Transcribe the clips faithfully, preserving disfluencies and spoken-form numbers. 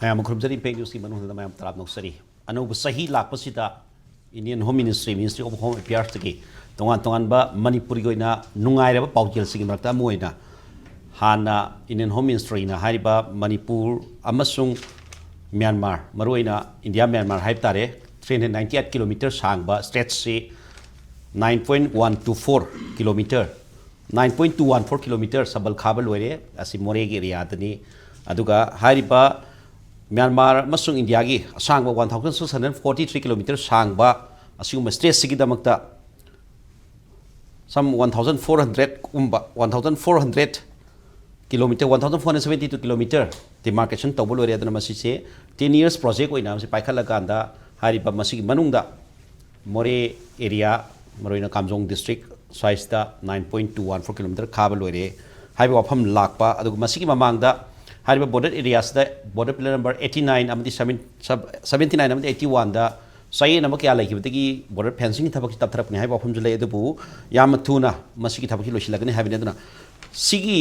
ꯃꯌꯥꯝ ꯈꯨꯔꯨꯝꯖꯔꯤ, ꯏꯝꯄꯦꯛ ꯅ꯭ꯌꯨꯁꯀꯤ ꯃꯅꯨꯡꯗ ꯃꯌꯥꯝ ꯇꯔꯥꯝꯅ ꯑꯣꯛꯆꯔꯤ꯫ ꯑꯅꯧꯕ ꯆꯍꯤ ꯂꯥꯛꯄꯁꯤꯗ Indian Home Ministry, Ministry of Home Affairsꯇꯒꯤ ꯇꯣꯉꯥꯟ ꯇꯣꯉꯥꯟꯕ ꯃꯅꯤꯄꯨꯔꯒꯤ ꯑꯣꯏꯅ ꯅꯨꯡꯉꯥꯏꯔꯕ ꯄꯥꯎꯖꯦꯜꯁꯤꯡꯒꯤ ꯃꯔꯛꯇ ꯑꯃ ꯑꯣꯏꯅ ꯍꯥꯟꯅ Indian Home Ministryꯅ ꯍꯥꯏꯔꯤꯕ ꯃꯅꯤꯄꯨꯔ ꯑꯃꯁꯨꯡ ꯃ꯭ꯌꯥꯟꯃꯥꯔ, ꯃꯔꯨꯑꯣꯏꯅ ꯏꯟꯗꯤꯌꯥ ꯃ꯭ꯌꯥꯟꯃꯥꯔ ꯍꯥꯏꯕ ꯇꯥꯔꯦ, three hundred ninety eight kilometer ꯁꯥꯡꯕ stretchꯁꯤ nine point one two four kilometer, nine point two one four kilometer ꯁꯝꯕꯜ ꯈꯥꯕ ꯂꯣꯏꯔꯦ꯫ ꯑꯁꯤ ꯃꯣꯔꯦꯒꯤ ꯑꯦꯔꯤꯌꯥꯗꯅꯤ꯫ ꯑꯗꯨꯒ ꯍꯥꯏꯔꯤꯕ ꯃ꯭ꯌꯥꯟꯃꯥꯔ ꯑꯃꯁꯨꯡ ꯏꯟꯗꯤꯌꯥꯒꯤ ꯑꯁꯥꯡꯕ one thousand six hundred forty three kilometer ꯁꯥꯡꯕ ꯑꯁꯤꯒꯨꯝꯕ stretchꯁꯤꯒꯤꯗꯃꯛꯇ some one thousand four hundred ꯀꯨꯝꯕ, one thousand four hundred kilometer, one thousand four hundred seventy two kilometer demarcation ꯇꯧꯕ ꯂꯣꯏꯔꯦ꯫ ꯑꯗꯨꯅ ꯃꯁꯤꯁꯦ ten years project ꯑꯣꯏꯅ ꯃꯁꯤ ꯄꯥꯏꯈꯠꯂꯀꯥꯟꯗ ꯍꯥꯏꯔꯤꯕ ꯃꯁꯤꯒꯤ ꯃꯅꯨꯡꯗ ꯃꯣꯔꯦ ꯑꯦꯔꯤꯌꯥ, ꯃꯔꯨꯑꯣꯏꯅ ꯀꯥꯝꯖꯣꯡ district ꯁ꯭ꯋꯥꯏꯁꯤꯗ nine point two one four kilometer ꯈꯥꯕ ꯂꯣꯏꯔꯦ ꯍꯥꯏꯕ ꯋꯥꯐꯝ ꯂꯥꯛꯄ꯫ ꯑꯗꯨꯒ ꯃꯁꯤꯒꯤ ꯃꯃꯥꯡꯗ ꯍꯥꯏꯔꯤꯕ border areaꯁꯤꯗ border pillar number eighty nine ꯑꯃꯗꯤ seventy nine ꯑꯃꯗꯤ eighty oneꯗ ꯆꯌꯦꯠꯅꯕ ꯀꯌꯥ ꯂꯩꯈꯤꯕꯗꯒꯤ border fencingꯒꯤ ꯊꯕꯛꯁꯤ ꯇꯞꯊꯔꯛꯄꯅꯤ ꯍꯥꯏꯕ ꯋꯥꯐꯝꯁꯨ ꯂꯩ꯫ ꯑꯗꯨꯕꯨ ꯌꯥꯝꯅ ꯊꯨꯅ ꯃꯁꯤꯒꯤ ꯊꯕꯛꯁꯤ ꯂꯣꯏꯁꯤꯜꯂꯒꯅꯤ ꯍꯥꯏꯕꯅꯤ꯫ ꯑꯗꯨꯅ ꯁꯤꯒꯤ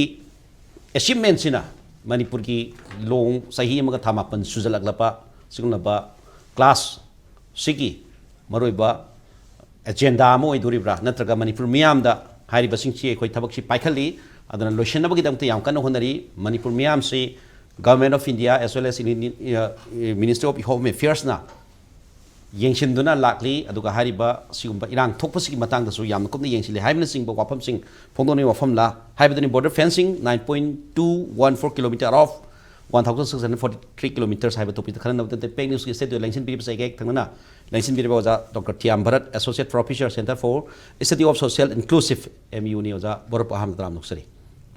achievementꯁꯤꯅ ꯃꯅꯤꯄꯨꯔꯒꯤ ꯂꯣꯡ ꯆꯍꯤ ꯑꯃꯒ ꯊꯥ ꯃꯥꯄꯟ ꯁꯨꯖꯜꯂꯛꯂꯕ ꯁꯤꯒꯨꯝꯂꯕ class ꯁꯤꯒꯤ ꯃꯔꯨꯑꯣꯏꯕ agenda ꯑꯃ ꯑꯣꯏꯗꯣꯔꯤꯕ꯭ꯔꯥ, ꯅꯠꯇ꯭ꯔꯒ ꯃꯅꯤꯄꯨꯔ ꯃꯤꯌꯥꯝꯗ ꯍꯥꯏꯔꯤꯕꯁꯤꯡꯁꯤ ꯑꯩꯈꯣꯏ ꯊꯕꯛꯁꯤ ꯄꯥꯏꯈꯠꯂꯤ, ꯑꯗꯨꯅ ꯂꯣꯏꯁꯤꯟꯅꯕꯒꯤꯗꯃꯛꯇ ꯌꯥꯝ ꯀꯟꯅ ꯍꯣꯠꯅꯔꯤ꯫ Manipur ꯃꯤꯌꯥꯝꯁꯤ Government of India as well as Ministry of Home Affairsꯅ ꯌꯦꯡꯁꯤꯟꯗꯨꯅ ꯂꯥꯛꯂꯤ꯫ ꯑꯗꯨꯒ ꯍꯥꯏꯔꯤꯕ ꯁꯤꯒꯨꯝꯕ ꯏꯔꯥꯡ ꯊꯣꯛꯄꯁꯤꯒꯤ ꯃꯇꯥꯡꯗꯁꯨ ꯌꯥꯝꯅ ꯀꯨꯞꯅ ꯌꯦꯡꯁꯤꯜꯂꯤ ꯍꯥꯏꯕꯅꯆꯤꯡꯕ ꯋꯥꯐꯝꯁꯤꯡ ꯐꯣꯡꯗꯣꯛꯅꯤꯡꯕ ꯋꯥꯐꯝꯂ ꯍꯥꯏꯕꯗꯨꯅꯤ꯫ Border fencing nine point two one four kilometer of one thousand six hundred forty three kilometers ꯍꯥꯏꯕ topicꯇ ꯈꯟꯅꯅꯕ ꯏꯝꯄꯦꯛ ꯅ꯭ꯌꯨꯁꯀꯤ studio ꯂꯦꯡꯁꯤꯟꯕꯤꯔꯤꯕꯁꯦ ꯑꯩꯒ ꯍꯦꯛ ꯊꯪꯅꯅ ꯂꯦꯡꯁꯤꯟꯕꯤꯔꯤꯕ ꯑꯣꯖꯥ doctor Thiyam Bharat, Associate Professor, Centre for Study of Social Inclusive, MUꯅꯤ꯫ ꯑꯣꯖꯥ ꯚꯔꯠꯄꯨ ꯑꯍꯥꯟꯕꯗ ꯇꯔꯥꯝꯅ ꯑꯣꯛꯆꯔꯤ꯫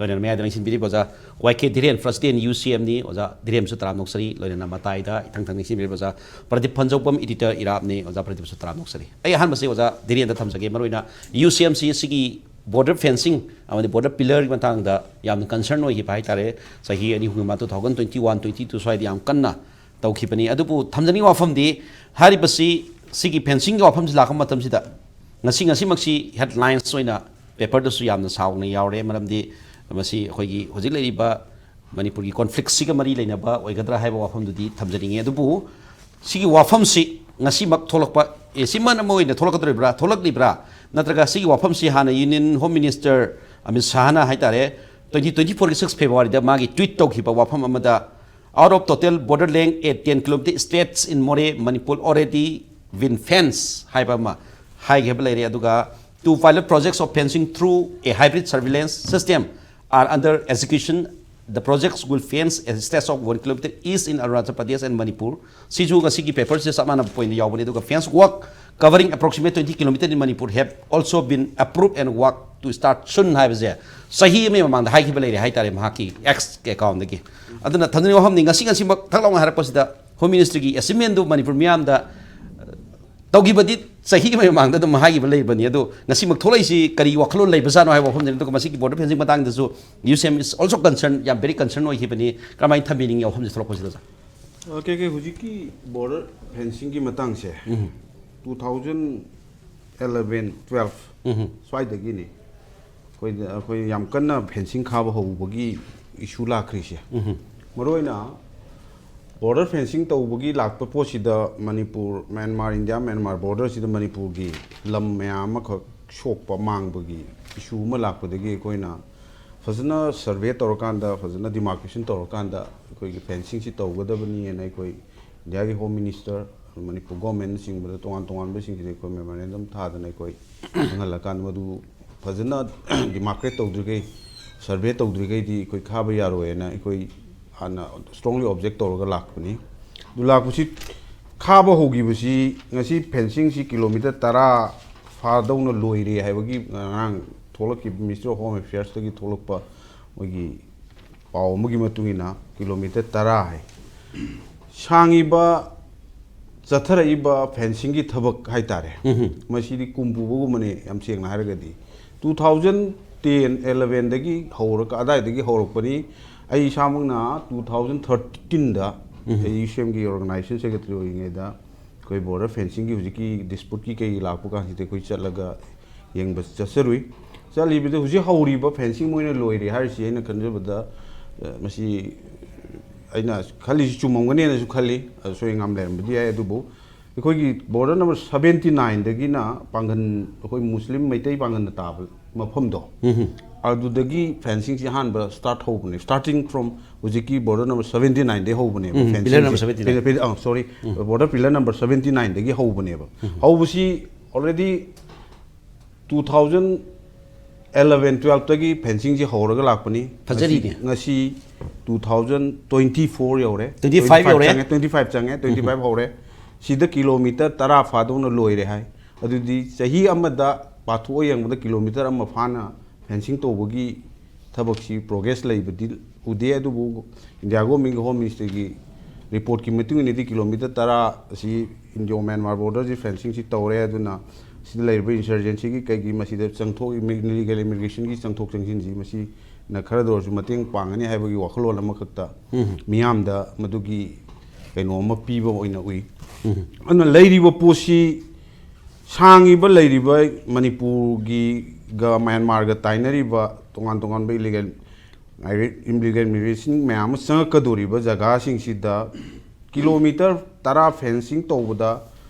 ꯂꯣꯏꯅꯅ ꯃꯌꯥꯏꯗ ꯂꯦꯡꯁꯤꯟꯕꯤꯔꯤꯕ ꯑꯣꯖꯥ ꯋꯥꯏ ꯀꯦ ꯙꯤꯔꯦꯟ, President, UCMꯅꯤ꯫ ꯑꯣꯖꯥ ꯙꯤꯔꯦꯟꯁꯨ ꯇꯔꯥꯝꯅ ꯑꯣꯛꯆꯔꯤ꯫ ꯂꯣꯏꯅꯅ ꯃꯇꯥꯏꯗ ꯏꯊꯪ ꯊꯪ ꯂꯦꯡꯁꯤꯟꯕꯤꯔꯤꯕ ꯑꯣꯖꯥ ꯄ꯭ꯔꯗꯤꯞ ꯐꯟꯖꯧꯕꯝ, Editor ꯏꯔꯥꯞꯅꯤ꯫ ꯑꯣꯖꯥ ꯄ꯭ꯔꯗꯤꯞꯁꯨ ꯇꯔꯥꯝꯅ ꯑꯣꯛꯆꯔꯤ꯫ ꯑꯩ ꯑꯍꯥꯟꯕꯁꯤ ꯑꯣꯖꯥ ꯙꯤꯔꯦꯟꯗ ꯊꯝꯖꯒꯦ꯫ ꯃꯔꯨꯑꯣꯏꯅ UCMꯁꯤ ꯁꯤꯒꯤ border fencing ꯑꯃꯗꯤ border pillarꯒꯤ ꯃꯇꯥꯡꯗ ꯌꯥꯝꯅ concern ꯑꯣꯏꯈꯤꯕ ꯍꯥꯏꯇꯥꯔꯦ꯫ ꯆꯍꯤ ꯑꯅꯤ ꯑꯍꯨꯝꯒꯤ ꯃꯃꯥꯡ two thousand twenty one twenty two ꯁ꯭ꯋꯥꯏꯗ ꯌꯥꯝ ꯀꯟꯅ ꯇꯧꯈꯤꯕꯅꯤ꯫ ꯑꯗꯨꯕꯨ ꯊꯝꯖꯅꯤꯡꯕ ꯋꯥꯐꯝꯗꯤ ꯍꯥꯏꯔꯤꯕꯁꯤ ꯁꯤꯒꯤ fencingꯒꯤ ꯋꯥꯐꯝꯁꯤ ꯂꯥꯛꯄ ꯃꯇꯝꯁꯤꯗ ꯉꯁꯤ ꯉꯁꯤꯃꯛꯁꯤ headlines ꯑꯣꯏꯅ paperꯗꯁꯨ ꯌꯥꯝꯅ ꯁꯥꯎꯅ ꯌꯥꯎꯔꯦ꯫ ꯃꯔꯝꯗꯤ ꯃꯁꯤ ꯑꯩꯈꯣꯏꯒꯤ ꯍꯧꯖꯤꯛ ꯂꯩꯔꯤꯕ ꯃꯅꯤꯄꯨꯔꯒꯤ ꯀꯣꯟꯐ꯭ꯂꯤꯛꯁꯤꯒ ꯃꯔꯤ ꯂꯩꯅꯕ ꯑꯣꯏꯒꯗ꯭ꯔꯥ ꯍꯥꯏꯕ ꯋꯥꯐꯝꯗꯨꯗꯤ ꯊꯝꯖꯅꯤꯡꯉꯤ꯫ ꯑꯗꯨꯕꯨ ꯁꯤꯒꯤ ꯋꯥꯐꯝꯁꯤ ꯉꯁꯤꯃꯛ ꯊꯣꯛꯂꯛꯄ, ꯑꯦ, ꯁꯤꯃꯛ ꯑꯃ ꯑꯣꯏꯅ ꯊꯣꯛꯂꯛꯀꯗꯧꯔꯤꯕ꯭ꯔꯥ, ꯊꯣꯛꯂꯛꯂꯤꯕ꯭ꯔꯥ, ꯅꯠꯇ꯭ꯔꯒ ꯁꯤꯒꯤ ꯋꯥꯐꯝꯁꯤ ꯍꯥꯟꯅ Union Home Minister ꯑꯃꯤꯠ ꯁꯥꯍꯅ ꯍꯥꯏ ꯇꯥꯔꯦ, twenty twenty-fourꯒꯤ six Februaryꯗ ꯃꯥꯒꯤ ꯇ꯭ꯋꯤꯠ ꯇꯧꯈꯤꯕ ꯋꯥꯐꯝ ꯑꯃꯗ, "Out of total border length at ten kilometer stretch in Moreh, Manipur already been fenced" ꯍꯥꯏꯕ ꯑꯃ ꯍꯥꯏꯈꯤꯕ ꯂꯩꯔꯦ꯫ ꯑꯗꯨꯒ, "Two pilot projects of fencing through a hybrid surveillance system are under execution. The projects will fence a stretch of one kilometer east in Arunachal Pradesh and Manipur." ꯁꯤꯁꯨ ꯉꯁꯤꯒꯤ ꯄꯦꯄꯔꯁꯤꯗ ꯆꯞ ꯃꯥꯟꯅꯕ ꯄꯣꯏꯟꯗ ꯌꯥꯎꯕꯅꯤ꯫ ꯑꯗꯨꯒ, "Fence work covering approximate twenty kilometer in Manipur have also been approved and work to start soon" ꯍꯥꯏꯕꯁꯦ ꯆꯍꯤ ꯑꯃꯒꯤ ꯃꯃꯥꯡꯗ ꯍꯥꯏꯈꯤꯕ ꯂꯩꯔꯦ ꯍꯥꯏꯇꯥꯔꯦ, ꯃꯍꯥꯛꯀꯤ X ꯑꯦꯀꯥꯎꯟꯗꯒꯤ꯫ ꯑꯗꯨꯅ ꯊꯝꯖꯅꯤꯡꯕ ꯋꯥꯐꯝꯅꯤ, ꯉꯁꯤ ꯉꯁꯤꯃꯛ ꯊꯛ ꯂꯥꯎꯅ ꯍꯥꯏꯔꯛꯄꯁꯤꯗ Home Ministryꯒꯤ ꯑꯦꯆꯤꯞꯃꯦꯟꯗꯨ ꯃꯅꯤꯄꯨꯔ ꯃꯤꯌꯥꯝꯗ ꯇꯧꯈꯤꯕꯗꯤ ꯆꯍꯤ ꯑꯃꯒꯤ ꯃꯃꯥꯡꯗ ꯑꯗꯨꯝ ꯍꯥꯏꯈꯤꯕ ꯂꯩꯕꯅꯤ꯫ ꯑꯗꯣ ꯉꯁꯤꯃꯛ ꯊꯣꯛꯂꯛꯏꯁꯤ ꯀꯔꯤ ꯋꯥꯈꯜꯂꯣꯟ ꯂꯩꯕꯖꯥꯠꯅꯣ ꯍꯥꯏꯕ ꯋꯥꯐꯝꯁꯤꯅꯤ꯫ ꯑꯗꯨꯒ ꯃꯁꯤꯒꯤ ꯕꯣꯔꯗꯔ ꯐꯦꯟꯁꯤꯡ ꯃꯇꯥꯡꯗꯁꯨ UCM is also concerned, ꯌꯥꯝ very concern ꯑꯣꯏꯈꯤꯕꯅꯤ꯫ ꯀꯔꯝꯍꯥꯏꯅ ꯊꯝꯕꯤꯅꯤꯡꯉꯤ ꯋꯥꯐꯝꯁꯤ ꯊꯣꯛꯂꯛꯄꯁꯤꯗ, ꯁꯥꯔ? ꯑꯣꯀꯦ, ꯑꯣꯀꯦ, ꯍꯧꯖꯤꯛꯀꯤ ꯕꯣꯔꯗꯔ ꯐꯦꯟꯁꯤꯡꯒꯤ ꯃꯇꯥꯡꯁꯦ, ꯎꯝ꯫ Two thousand eleven, twelve ꯎꯝ꯫ ꯁ꯭ꯋꯥꯏꯗꯒꯤꯅꯤ ꯑꯩꯈꯣꯏꯗ, ꯑꯩꯈꯣꯏ ꯌꯥꯝ ꯀꯟꯅ ꯐꯦꯟꯁꯤꯡ ꯈꯥꯕ ꯍꯧꯕꯒꯤ ꯏꯁꯨ ꯂꯥꯛꯈ꯭ꯔꯤꯁꯦ꯫ ꯎꯝ꯫ ꯃꯔꯨꯑꯣꯏꯅ ꯕꯣꯔꯗꯔ ꯐꯦꯟꯁꯤꯡ ꯇꯧꯕꯒꯤ ꯂꯥꯛꯄ ꯄꯣꯠꯁꯤꯗ ꯃꯅꯤꯄꯨꯔ, ꯃ꯭ꯌꯥꯟꯃꯥꯔ, ꯏꯟꯗꯤꯌꯥ ꯃ꯭ꯌꯥꯟꯃꯥꯔ ꯕꯣꯔꯗꯔꯁꯤꯗ ꯃꯅꯤꯄꯨꯔꯒꯤ ꯂꯝ ꯃꯌꯥꯝ ꯑꯃꯈꯛ ꯁꯣꯛꯄ, ꯃꯥꯡꯕꯒꯤ ꯏꯁꯨ ꯑꯃ ꯂꯥꯛꯄꯗꯒꯤ ꯑꯩꯈꯣꯏꯅ ꯐꯖꯅ ꯁꯔꯚꯦ ꯇꯧꯔꯀꯥꯟꯗ, ꯐꯖꯅ ꯗꯤꯃꯥꯔꯀꯦꯁꯟ ꯇꯧꯔꯀꯥꯟꯗ ꯑꯩꯈꯣꯏꯒꯤ ꯐꯦꯟꯁꯤꯡꯁꯤ ꯇꯧꯒꯗꯕꯅꯤꯅ ꯑꯩꯈꯣꯏ ꯏꯟꯗꯤꯌꯥꯒꯤ ꯍꯣꯝ ꯃꯤꯅꯤꯁꯇꯔ, ꯃꯅꯤꯄꯨꯔ ꯒꯣꯔꯃꯦꯟꯅꯆꯤꯡꯕꯗ ꯇꯣꯉꯥꯟ ꯇꯣꯉꯥꯟꯕꯁꯤꯡꯁꯤꯗ ꯑꯩꯈꯣꯏ ꯃꯦꯃꯣꯔꯦꯟꯗꯝ ꯊꯥꯗꯅ ꯑꯩꯈꯣꯏ ꯈꯪꯍꯜꯂꯀꯥꯟꯗ ꯃꯗꯨ ꯐꯖꯅ ꯗꯤꯃꯥꯔꯀꯦꯠ ꯇꯧꯗ꯭ꯔꯤꯈꯩ, ꯁꯔꯚꯦ ꯇꯧꯗ꯭ꯔꯤꯈꯩꯗꯤ ꯑꯩꯈꯣꯏ ꯈꯥꯕ ꯌꯥꯔꯣꯏꯅ ꯑꯩꯈꯣꯏ ꯍꯥꯟꯅ ꯏꯁꯇ꯭ꯔꯣꯡꯂꯤ ꯑꯣꯕꯖꯦꯛ ꯇꯧꯔꯒ ꯂꯥꯛꯄꯅꯤ꯫ ꯑꯗꯨ ꯂꯥꯛꯄꯁꯤ ꯈꯥꯕ ꯍꯧꯈꯤꯕꯁꯤ ꯉꯁꯤ ꯐꯦꯟꯁꯤꯡꯁꯤ ꯀꯤꯂꯣꯃꯤꯇꯔ ꯇꯔꯥ ꯐꯥꯗꯧꯅ ꯂꯣꯏꯔꯦ ꯍꯥꯏꯕꯒꯤ ꯉꯔꯥꯡ ꯊꯣꯛꯂꯛꯈꯤꯕ Ministry of Home Affairsꯇꯒꯤ ꯊꯣꯛꯂꯛꯄ ꯃꯣꯏꯒꯤ ꯄꯥꯎ ꯑꯃꯒꯤ ꯃꯇꯨꯡ ꯏꯟꯅ ꯀꯤꯂꯣꯃꯤꯇꯔ ꯇꯔꯥ ꯍꯥꯏ꯫ ꯁꯥꯡꯉꯤꯕ, ꯆꯠꯊꯔꯛꯏꯕ ꯐꯦꯟꯁꯤꯡꯒꯤ ꯊꯕꯛ ꯍꯥꯏꯇꯥꯔꯦ, ꯎꯝ꯫ ꯃꯁꯤꯗꯤ ꯀꯨꯝ ꯄꯨꯕꯒꯨꯝꯕꯅꯤ, ꯌꯥꯝ ꯁꯦꯡꯅ ꯍꯥꯏꯔꯒꯗꯤ꯫ Two thousand ten elevenꯗꯒꯤ ꯍꯧꯔꯒ, ꯑꯗꯥꯏꯗꯒꯤ ꯍꯧꯔꯛꯄꯅꯤ꯫ ꯑꯩ ꯏꯁꯥꯃꯛꯅ two thousand thirteenꯗ ꯎꯝ꯫ ꯑꯩ UCMꯒꯤ organization secretary ꯑꯣꯏꯔꯤꯉꯩꯗ ꯑꯩꯈꯣꯏ ꯕꯣꯔꯗꯔ ꯐꯦꯟꯁꯤꯡꯒꯤ ꯍꯧꯖꯤꯛꯀꯤ ꯗꯤꯁꯄ꯭ꯌꯨꯠꯀꯤ ꯀꯩ ꯂꯥꯛꯄ ꯀꯥꯟꯁꯤꯗ ꯑꯩꯈꯣꯏ ꯆꯠꯂꯒ ꯌꯦꯡꯕ ꯆꯠꯆꯔꯨꯏ꯫ ꯆꯠꯂꯤꯕꯗ ꯍꯧꯖꯤꯛ ꯍꯧꯔꯤꯕ ꯐꯦꯟꯁꯤꯡ ꯃꯣꯏꯅ ꯂꯣꯏꯔꯦ ꯍꯥꯏꯔꯤꯁꯤ ꯑꯩꯅ ꯈꯟꯖꯕꯗ ꯃꯁꯤ ꯑꯩꯅ ꯈꯜꯂꯤꯁꯤ ꯆꯨꯝꯃꯝꯒꯅꯦꯅꯁꯨ ꯈꯜꯂꯤ꯫ ꯑꯁꯣꯏ ꯑꯉꯥꯝ ꯂꯩꯔꯝꯕꯗꯤ ꯌꯥꯏ꯫ ꯑꯗꯨꯕꯨ ꯑꯩꯈꯣꯏꯒꯤ ꯕꯣꯔꯗꯔ ꯅꯝꯕꯔ ꯁꯕꯦꯟꯇꯤ ꯅꯥꯏꯟꯗꯒꯤꯅ ꯄꯥꯡꯒꯟ, ꯑꯩꯈꯣꯏ ꯃꯨꯁꯂꯤꯝ ꯃꯩꯇꯩ ꯄꯥꯡꯒꯟꯅ ꯇꯥꯕ ꯃꯐꯝꯗꯣ, ꯑꯗꯨꯗꯒꯤ ꯐꯦꯟꯁꯤꯡꯁꯤ ꯑꯍꯥꯟꯕ ꯁ꯭ꯇꯥꯔꯠ ꯍꯧꯕꯅꯦ꯫ ꯁ꯭ꯇꯥꯔꯇꯤꯡ ꯐ꯭ꯔꯣꯝ ꯍꯧꯖꯤꯛꯀꯤ ꯕꯣꯔꯗꯔ ꯅꯝꯕꯔ ꯁꯕꯦꯟꯇꯤ ꯅꯥꯏꯟꯗꯒꯤ ꯍꯧꯕꯅꯦꯕ꯫ ꯎꯝ, ꯐꯦꯟꯁꯤꯡꯁꯤ꯫ Pillar number seventy nine. Pillar, pillar, uh, sorry. Um. Border pillar number seventy ꯅꯥꯏꯟꯗꯒꯤ ꯍꯧꯕꯅꯦꯕ꯫ ꯎꯝ꯫ ꯍꯧꯕꯁꯤ ꯑꯣꯜꯔꯦꯗꯤ ꯇꯨ ꯊꯥꯎꯖꯟ ꯑꯦꯂꯚꯦꯟ ꯇꯨꯌꯦꯜꯞꯇꯒꯤ ꯐꯦꯟꯁꯤꯡꯁꯤ ꯍꯧꯔꯒ ꯂꯥꯛꯄꯅꯤ꯫ ꯐꯖꯔꯤꯅꯦ꯫ ꯉꯁꯤ, ꯉꯁꯤ ꯇꯨ ꯊꯥꯎꯖꯟ ꯇ꯭ꯋꯦꯟꯇꯤ ꯐꯣꯔ ꯌꯧꯔꯦ꯫ ꯇ꯭ꯋꯦꯟꯇꯤ ꯐꯥꯏꯚ ꯌꯧꯔꯦ꯫ ꯆꯪꯉꯦ, ꯇ꯭ꯋꯦꯟꯇꯤ ꯐꯥꯏꯚ ꯆꯪꯉꯦ, ꯇ꯭ꯋꯦꯟꯇꯤ ꯐꯥꯏꯚ ꯍꯧꯔꯦ꯫ ꯁꯤꯗ ꯀꯤꯂꯣꯃꯤꯇꯔ ꯇꯔꯥ ꯐꯥꯗꯧꯅ ꯂꯣꯏꯔꯦ ꯍꯥꯏ꯫ ꯑꯗꯨꯗꯤ ꯆꯍꯤ ꯑꯃꯗ ꯄꯥꯊꯣꯛꯑ ꯌꯦꯡꯕꯗ ꯀꯤꯂꯣꯃꯤꯇꯔ ꯑꯃ ꯐꯥꯅ ꯐꯦꯟꯁꯤꯡ ꯇꯧꯕꯒꯤ ꯊꯕꯛꯁꯤ ꯄ꯭ꯔꯣꯒ꯭ꯔꯦꯁ ꯂꯩꯕꯗꯤ ꯎꯗꯦ꯫ ꯑꯗꯨꯕꯨ ꯏꯟꯗꯤꯌꯥ ꯒꯣꯔꯃꯦꯟꯒꯤ ꯍꯣꯝ ꯃꯤꯅꯤꯁꯇ꯭ꯔꯤꯒꯤ ꯔꯤꯄꯣꯔꯠꯀꯤ ꯃꯇꯨꯡ ꯏꯟꯅꯗꯤ ꯀꯤꯂꯣꯃꯤꯇꯔ ꯇꯔꯥ ꯑꯁꯤ ꯏꯟꯗꯤꯌꯣ ꯃ꯭ꯌꯥꯟꯃꯥꯔ ꯕꯣꯔꯗꯔꯁꯤ ꯐꯦꯟꯁꯤꯡꯁꯤ ꯇꯧꯔꯦ꯫ ꯑꯗꯨꯅ ꯁꯤꯗ ꯂꯩꯔꯤꯕ ꯏꯟꯁꯔꯖꯦꯟꯁꯤꯒꯤ ꯀꯩꯒꯤ ꯃꯁꯤꯗ ꯆꯪꯊꯣꯛ, ꯏꯂꯤꯒꯦꯜ ꯏꯃꯤꯒ꯭ꯔꯦꯁꯟꯒꯤ ꯆꯪꯊꯣꯛ ꯆꯪꯁꯤꯟꯁꯤ ꯃꯁꯤꯅ ꯈꯔꯗ ꯑꯣꯏꯔꯁꯨ ꯃꯇꯦꯡ ꯄꯥꯡꯒꯅꯤ ꯍꯥꯏꯕꯒꯤ ꯋꯥꯈꯜꯂꯣꯟ ꯑꯃꯈꯛꯇ ꯎꯝ꯫ ꯃꯤꯌꯥꯝꯗ ꯃꯗꯨꯒꯤ ꯀꯩꯅꯣ ꯑꯃ ꯄꯤꯕ ꯑꯣꯏꯅ ꯎꯏ꯫ ꯎꯝ꯫ ꯑꯗꯨꯅ ꯂꯩꯔꯤꯕ ꯄꯣꯠꯁꯤ ꯁꯥꯡꯉꯤꯕ ꯂꯩꯔꯤꯕ ꯃꯅꯤꯄꯨꯔꯒꯤꯒ ꯃ꯭ꯌꯥꯟꯃꯥꯔꯒ ꯇꯥꯏꯅꯔꯤꯕ ꯇꯣꯉꯥꯟ ꯇꯣꯉꯥꯟꯕ ꯏꯂꯤꯒꯦꯜ ꯏꯂꯤꯒꯦꯜ ꯏꯃꯤꯒ꯭ꯔꯦꯁꯟ ꯃꯌꯥꯝ ꯑꯃ ꯆꯪꯉꯛꯀꯗꯧꯔꯤꯕ ꯖꯒꯥꯁꯤꯡꯁꯤꯗ ꯀꯤꯂꯣꯃꯤꯇꯔ ꯇꯔꯥ ꯐꯦꯟꯁꯤꯡ ꯇꯧꯕꯗ